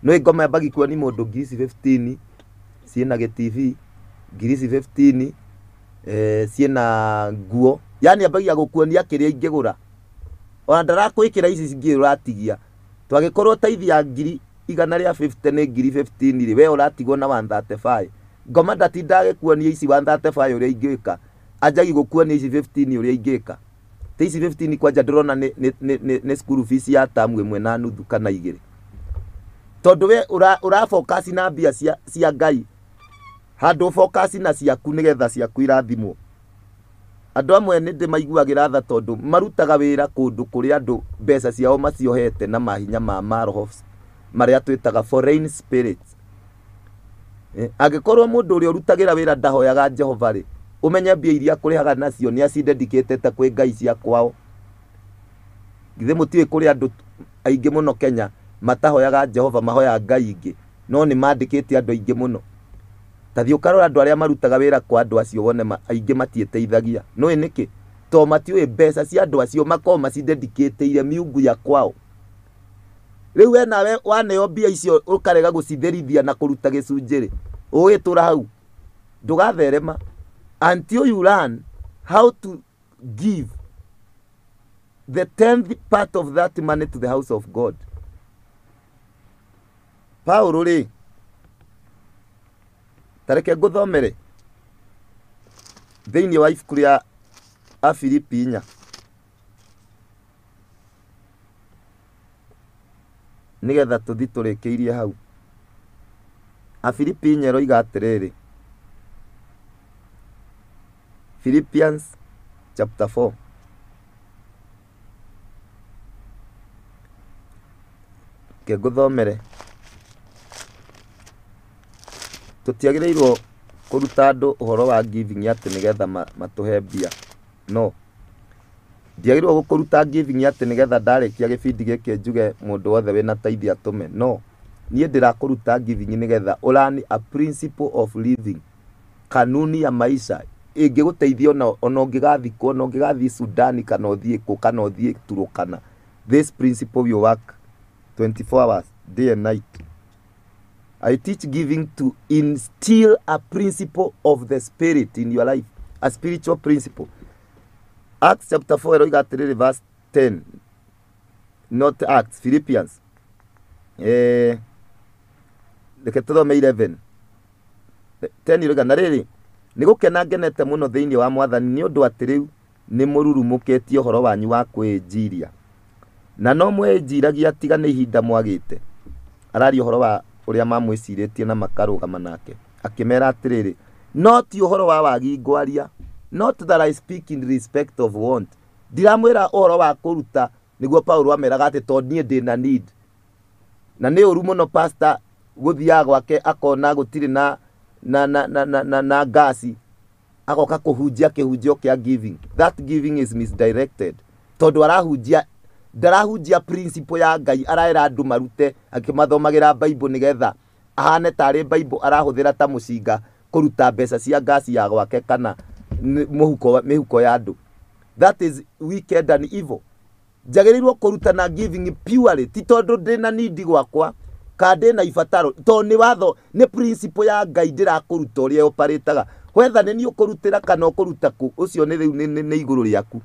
nĩ ngoma yambagia kuoni mũndũ ngiri ici 15 ciĩna gĩ-TV, ngiri ici 15 ciĩna nguo, yani ambagia gũkuonia kĩrĩa ingĩgũra ona ndarakwĩkĩra ici cingĩ ũratigia. Twagĩkorwo taithi ya 150,000 nĩ ngiri 15 rĩ, we ũratigwo na 135. Ngoma ndatinda agĩkuonia ici 135 ũrĩa ingĩka, anjagi gũkuonia ici 15 ũrĩa ingĩka. Ta ici 15 kwanja ndĩrona nĩ school fees ya tamu ĩmwe na nuthu kana igĩrĩ, tondũ we ũra focus na mbia cia Ngai handũ focus na ciaku nĩgetha ciaku irathimwo. Andũ amwe nĩ ndĩmaiguagĩra tha tondũ marutaga wĩra kũndũ kũrĩa andũ mbeca ciao maciohete na mahinya ma maroho marĩa twĩtaga foreign spirits. Angĩkorwo mũndũ ũrĩa ũrutagĩra wĩra ndahoyaga Jehova rĩ, ũmenye mbia iria akũrĩhaga nacio nĩ acidedicatĩte kwĩ ngai cia kwao. Githĩ mũtiũĩ kũrĩ andũ aingĩ mũno Kenya matahoyaga Jehova, mahoyaga ngai ingĩ, no nĩ mandĩkĩte andũ aingĩ mũno. Ta thiĩ ũkarora andũ arĩa marutaga wĩra kwa andũ acio wone aingĩ matiĩteithagia. Nĩũĩ nĩkĩ? To matiũĩ mbeca cia andũ acio makoragwo macidedicatĩire miungu ya kwao. Rĩu we nawe waneo mbia icio ũkarega gũcitherithia na kũruta gĩcunjĩ rĩ, ũgĩtũra hau ndũgatherema until you learn how to give the 10th part of that money to the house of God. Paulo rĩ, tareke ngũthomere thĩinĩ wa ibuku rĩa Afilipi 4 nĩgetha tũthi tũrĩkĩirie hau. Afilipi 4 ĩroiga atĩrĩrĩ, Philippians chapter 4 reke ngũthomere. Tũtiagĩrĩirwo kũruta andũ ũhoro wa giving atĩ nĩgetha matũhe mbia. No ndiagĩrĩirwo gũkũruta giving atĩ nĩgetha ndarĩkia gĩbindi gĩkĩ njuge mũndũ wothe wĩna taithi atũme. No niĩ ndĩrakũruta giving nĩgetha ũlearn a principle of living, kanuni ya maisha ĩngĩgũteithia ona ũngĩgathikwo, ona ũngĩgathiĩ Sudan kana ũthiĩ kũ kana ũthiĩ Turkana. This principle will work 24 hours day and night. I teach giving to instill a principle of the spirit in your life, a spiritual principle. Acts chapter 4 ĩroiga atĩrĩrĩ verse 10, not Acts, Philippians. Reke tũthome 11. 10 ĩroiga na rĩrĩ, nĩ gũkena ngenete mũno thĩinĩ wa Mwathani nĩ ũndũ atĩ rĩu nĩ mũrurumũkĩtie ũhoro wanyu wa kwĩnjiria, na no mwĩnjiragia tiga nĩ ihinda mwagĩte. Araria ũhoro wa ũrĩa mamwĩcirĩtie na makarũgama nake, akĩmera atĩrĩrĩ, no ti ũhoro wa wagi ngwaria, not that I speak in respect of want. Ndiramwĩra ũhoro wa kũruta nĩguo Paulo ameraga atĩ tondũ niĩ ndĩna need. Na nĩ ũru mũno pastor gũthiaga gwake akona gũtirĩ na ngasi, agoka kũhunjia kĩhunjio kĩa giving. That giving is misdirected tondũ arahunjia, ndarahunjia principle ya Ngai, araera andũ marute akĩmathomagĩra Bible nĩgetha ahane tarĩ Bible arahũthĩra ta mũcinga kũruta mbeca cia ngasi ya gwake kana mĩhuko ya andũ. That is wicked and evil. Njagĩrĩirwo kũrutana giving purely ti tondũ ndĩna need gwakwa kana ndĩna ibataro, tondũ nĩ watho, nĩ principle ya Ngai ndĩrakũruta ũrĩa operataga. Whether nĩ niĩ ũkũrutĩra kana ũkũruta kũ, ũcio nĩ rĩu nĩ igũrũ rĩaku.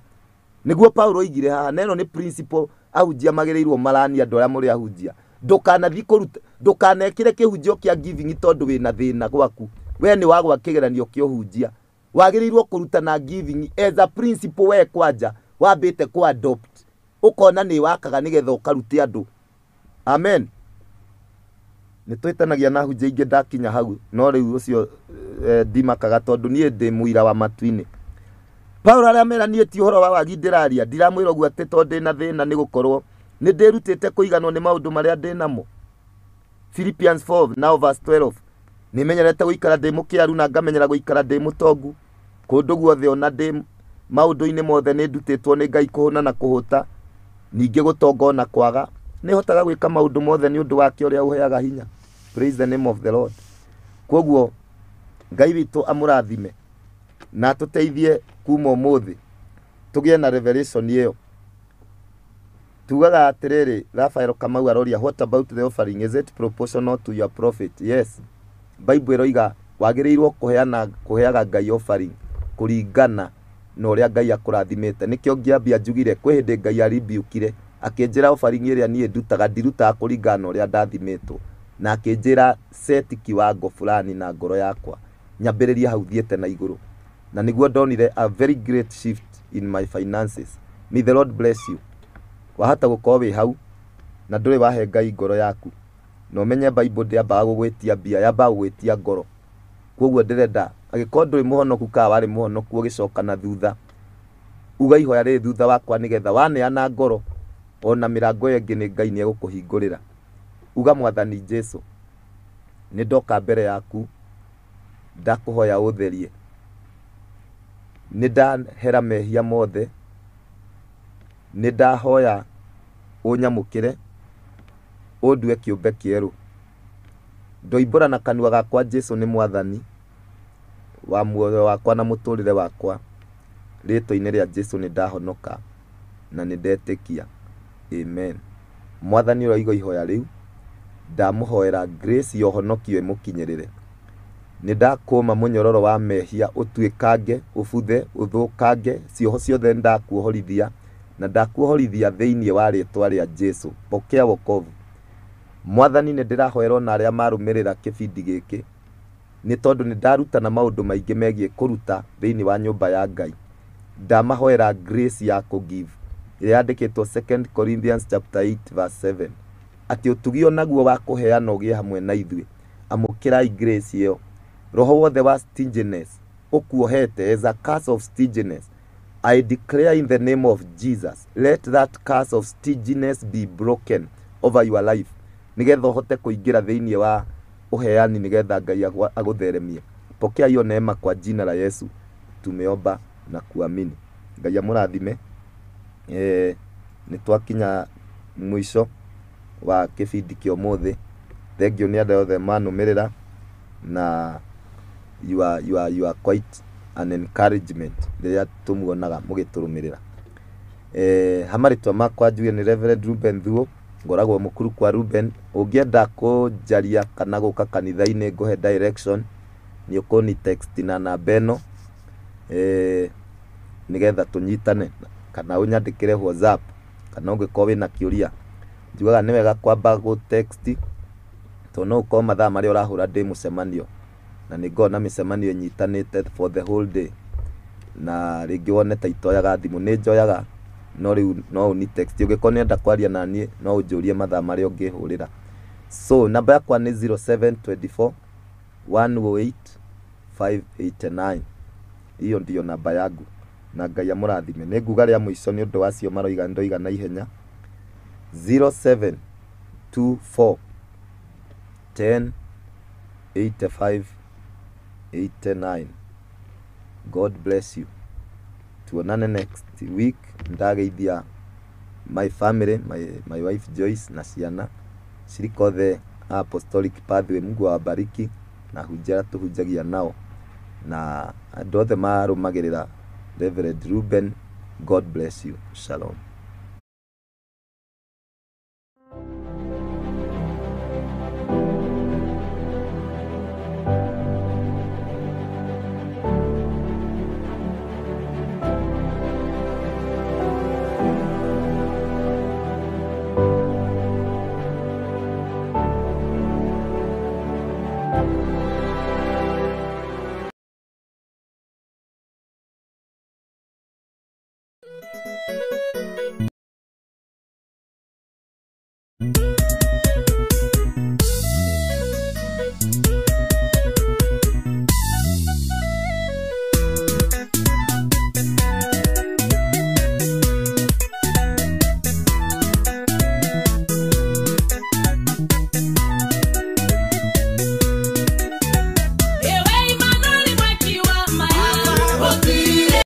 Nĩguo Paulo oigire haha, na ĩno nĩ principle ahunjia magĩrĩirwo marani andũ arĩa mũrĩ ahunjia. Ndũkanathiĩ kũruta, ndũkanekĩre kĩhunjio kĩa giving tondũ wĩna thĩna gwaku. We nĩ wagwa kĩgeranio kĩa ũhunjia. Wagĩrĩirwo kũrutana giving as a principle we kwanja wambĩte kũ adopt. Ũkona nĩ wakaga nĩgetha ũkarute andũ. Amen. Nĩ twĩtanagia na hunjia ingĩ ndakinya hau, no rĩu ũcio ndimakaga tondũ niĩ ndĩ mũira wa matu-inĩ. Paulo arĩa mera niĩ ti ũhoro wa wagi ndĩraria, ndiramwĩra ũguo atĩ tondũ ndĩna thĩna, nĩ gũkorwo nĩ ndĩrutĩte kũiganwo nĩ maũndũ marĩa ndĩ namo. Philippians 4 now verse 12. Nĩmenyerete gũikara ndĩ mũkĩaru na ngamenyera gũikara ndĩ mũtongu. Kũndũ guothe ona ndĩ maũndũ-inĩ mothe nĩ ndutĩtwo nĩ Ngai kũhũna na kũhũta, ningĩ gũtonga ona kwaga. Nĩhotaga gwĩka maũndũ mothe nĩ ũndũ wake ũrĩa ũheaga hinya. Praise the name of the Lord. Koguo Ngai witũ amũrathime na atũteithie kuma ũmũthĩ tũgĩe na revelation ĩyo. Tugaga atĩrĩrĩ, Raphael Kamau aroria, what about the offering, is it proportional to your profit? Yes. Bible ĩroiga wagĩrĩirwo kũheana kũheaga Ngai offering kũringana na ũrĩa Ngai akũrathimĩte. Nĩkĩo ngĩambia njugire kwĩ hĩndĩ Ngai aribiukire akĩnjĩra offering ĩrĩa niĩ ndutaga ndirutaga kũringana na ũrĩa ndathimĩtwo, na akĩnjĩra set kiwango fulani na ngoro yakwa nyambĩrĩrie hau thiĩte na igũrũ, na nĩguo ndonire a very great shift in my finances. May the Lord bless you. Wahota gũkorwo wĩ hau na ndũrĩ wahe Ngai ngoro yaku, na ũmenye Bible ndĩambaga gũgwĩtia mbia, yambaga gũgwĩtia ngoro. Koguo ndĩrenda angĩkorwo ndũrĩ mũhonoku kana warĩ mũhonoku ũgĩcoka na thutha, uga ihoya rĩrĩ thutha wakwa nĩgetha waneana ngoro ona mĩrango ĩyo ĩngĩ nĩ Ngai nĩ egũkũhingũrĩra. Uga, Mwathani Jesu, nĩ ndoka mbere yaku, ndakũhoya ũtherie. Nĩ ndahera mehia mothe, nĩ ndahoya ũnyamũkĩre, ũndue kĩũmbe kĩerũ. Ndoimbũra na kanua gakwa Jesu nĩ Mwathani wa muoyo wakwa na mũtũrĩre wakwa. Rĩtwa-inĩ rĩa Jesu nĩ ndahonoka na nĩ ndetĩkia. Amen. Mwathani ũroiga ihoya rĩu, ndamũhoera grace ya ũhonokio ĩmũkinyĩrĩre. Nĩ ndakũma mũnyororo wa mehia ũtuĩkange, ũbuthe, ũthũkange, cioho ciothe ndakuohorithia na ndakuohorithia thĩinĩ wa rĩtwa rĩa Jesu. Pokea wokovu. Mwathani nĩ ndĩrahoera ona arĩa marũmĩrĩra kĩbindi gĩkĩ, nĩ tondũ nĩ ndarutana maũndũ maingĩ megiĩ kũruta thĩinĩ wa nyũmba ya Ngai. Ndamahoera grace ya kũgive ĩrĩa yandĩkĩtwo 2 Corinthians chapter 8 verse 7, atĩ ũtugi onaguo wa kũheana ũgĩe hamwe na ithuĩ. Amũkĩrai grace ĩyo. Roho wothe wa stinginess ũkuohete as a curse of stinginess, I declare in the name of Jesus, let that curse of stinginess be broken over your life, nĩgetha ũhote kũingĩra thĩinĩ wa ũheani, nĩgetha Ngai agũtheremie. Pokea hiyo neema kwa jina la Yesu, tumeomba na kuamini. Ngai amũrathime. Nĩ twakinya mũico wa kĩbindi kĩa ũmũthĩ. Thengiũ nĩ andũ othe manũmĩrĩra, na you are quite an encouragement rĩrĩa tũmuonaga mũgĩtũrũmĩrĩra. Ha marĩtwa makwa njuge nĩ Reverend Ruben Thuo, ngoragwo mũkuru kwa Ruben. Ũngĩenda kũnjaria kana gũka kanitha-inĩ ngũhe direction, nĩ ũkũni text na namba ĩno, nĩgetha tũnyitane, kana ũnyandĩkĩre WhatsApp, kana ũngĩkorwo wĩna kĩũria. Njugaga nĩ wega kwamba gũ text tondũ no ũkorwo mathaa marĩa ũrahũra ndĩ mũcemanio, na nĩ ngoragwo na mĩcemanio ĩnyitanĩte for the whole day, na rĩngĩ wone ta itoyaga thimũ. Nĩ njoyaga, no rĩu no ũni text. Ũngĩkorwo nĩ enda kwaria na niĩ, no ũnjũrie mathaa marĩa ũngĩhũrĩra. So namba yakwa nĩ 0724 108 589. Hiyo ndiyo namba yangu, na Ngai amũrathime. Nĩ nguga rĩa mũico nĩ ũndũ wacio maroiga ndoiga na ihenya, 0724 10 85 89. God bless you. Tuonane next week. Ndageithia my family, my wife Joyce na ciana cirika othe a Apostolic Pathway. Mungu awabariki, na hunjia arĩa tũhunjagia nao na andũ othe marũmagĩrĩra Reverend Ruben. God bless you. Shalom.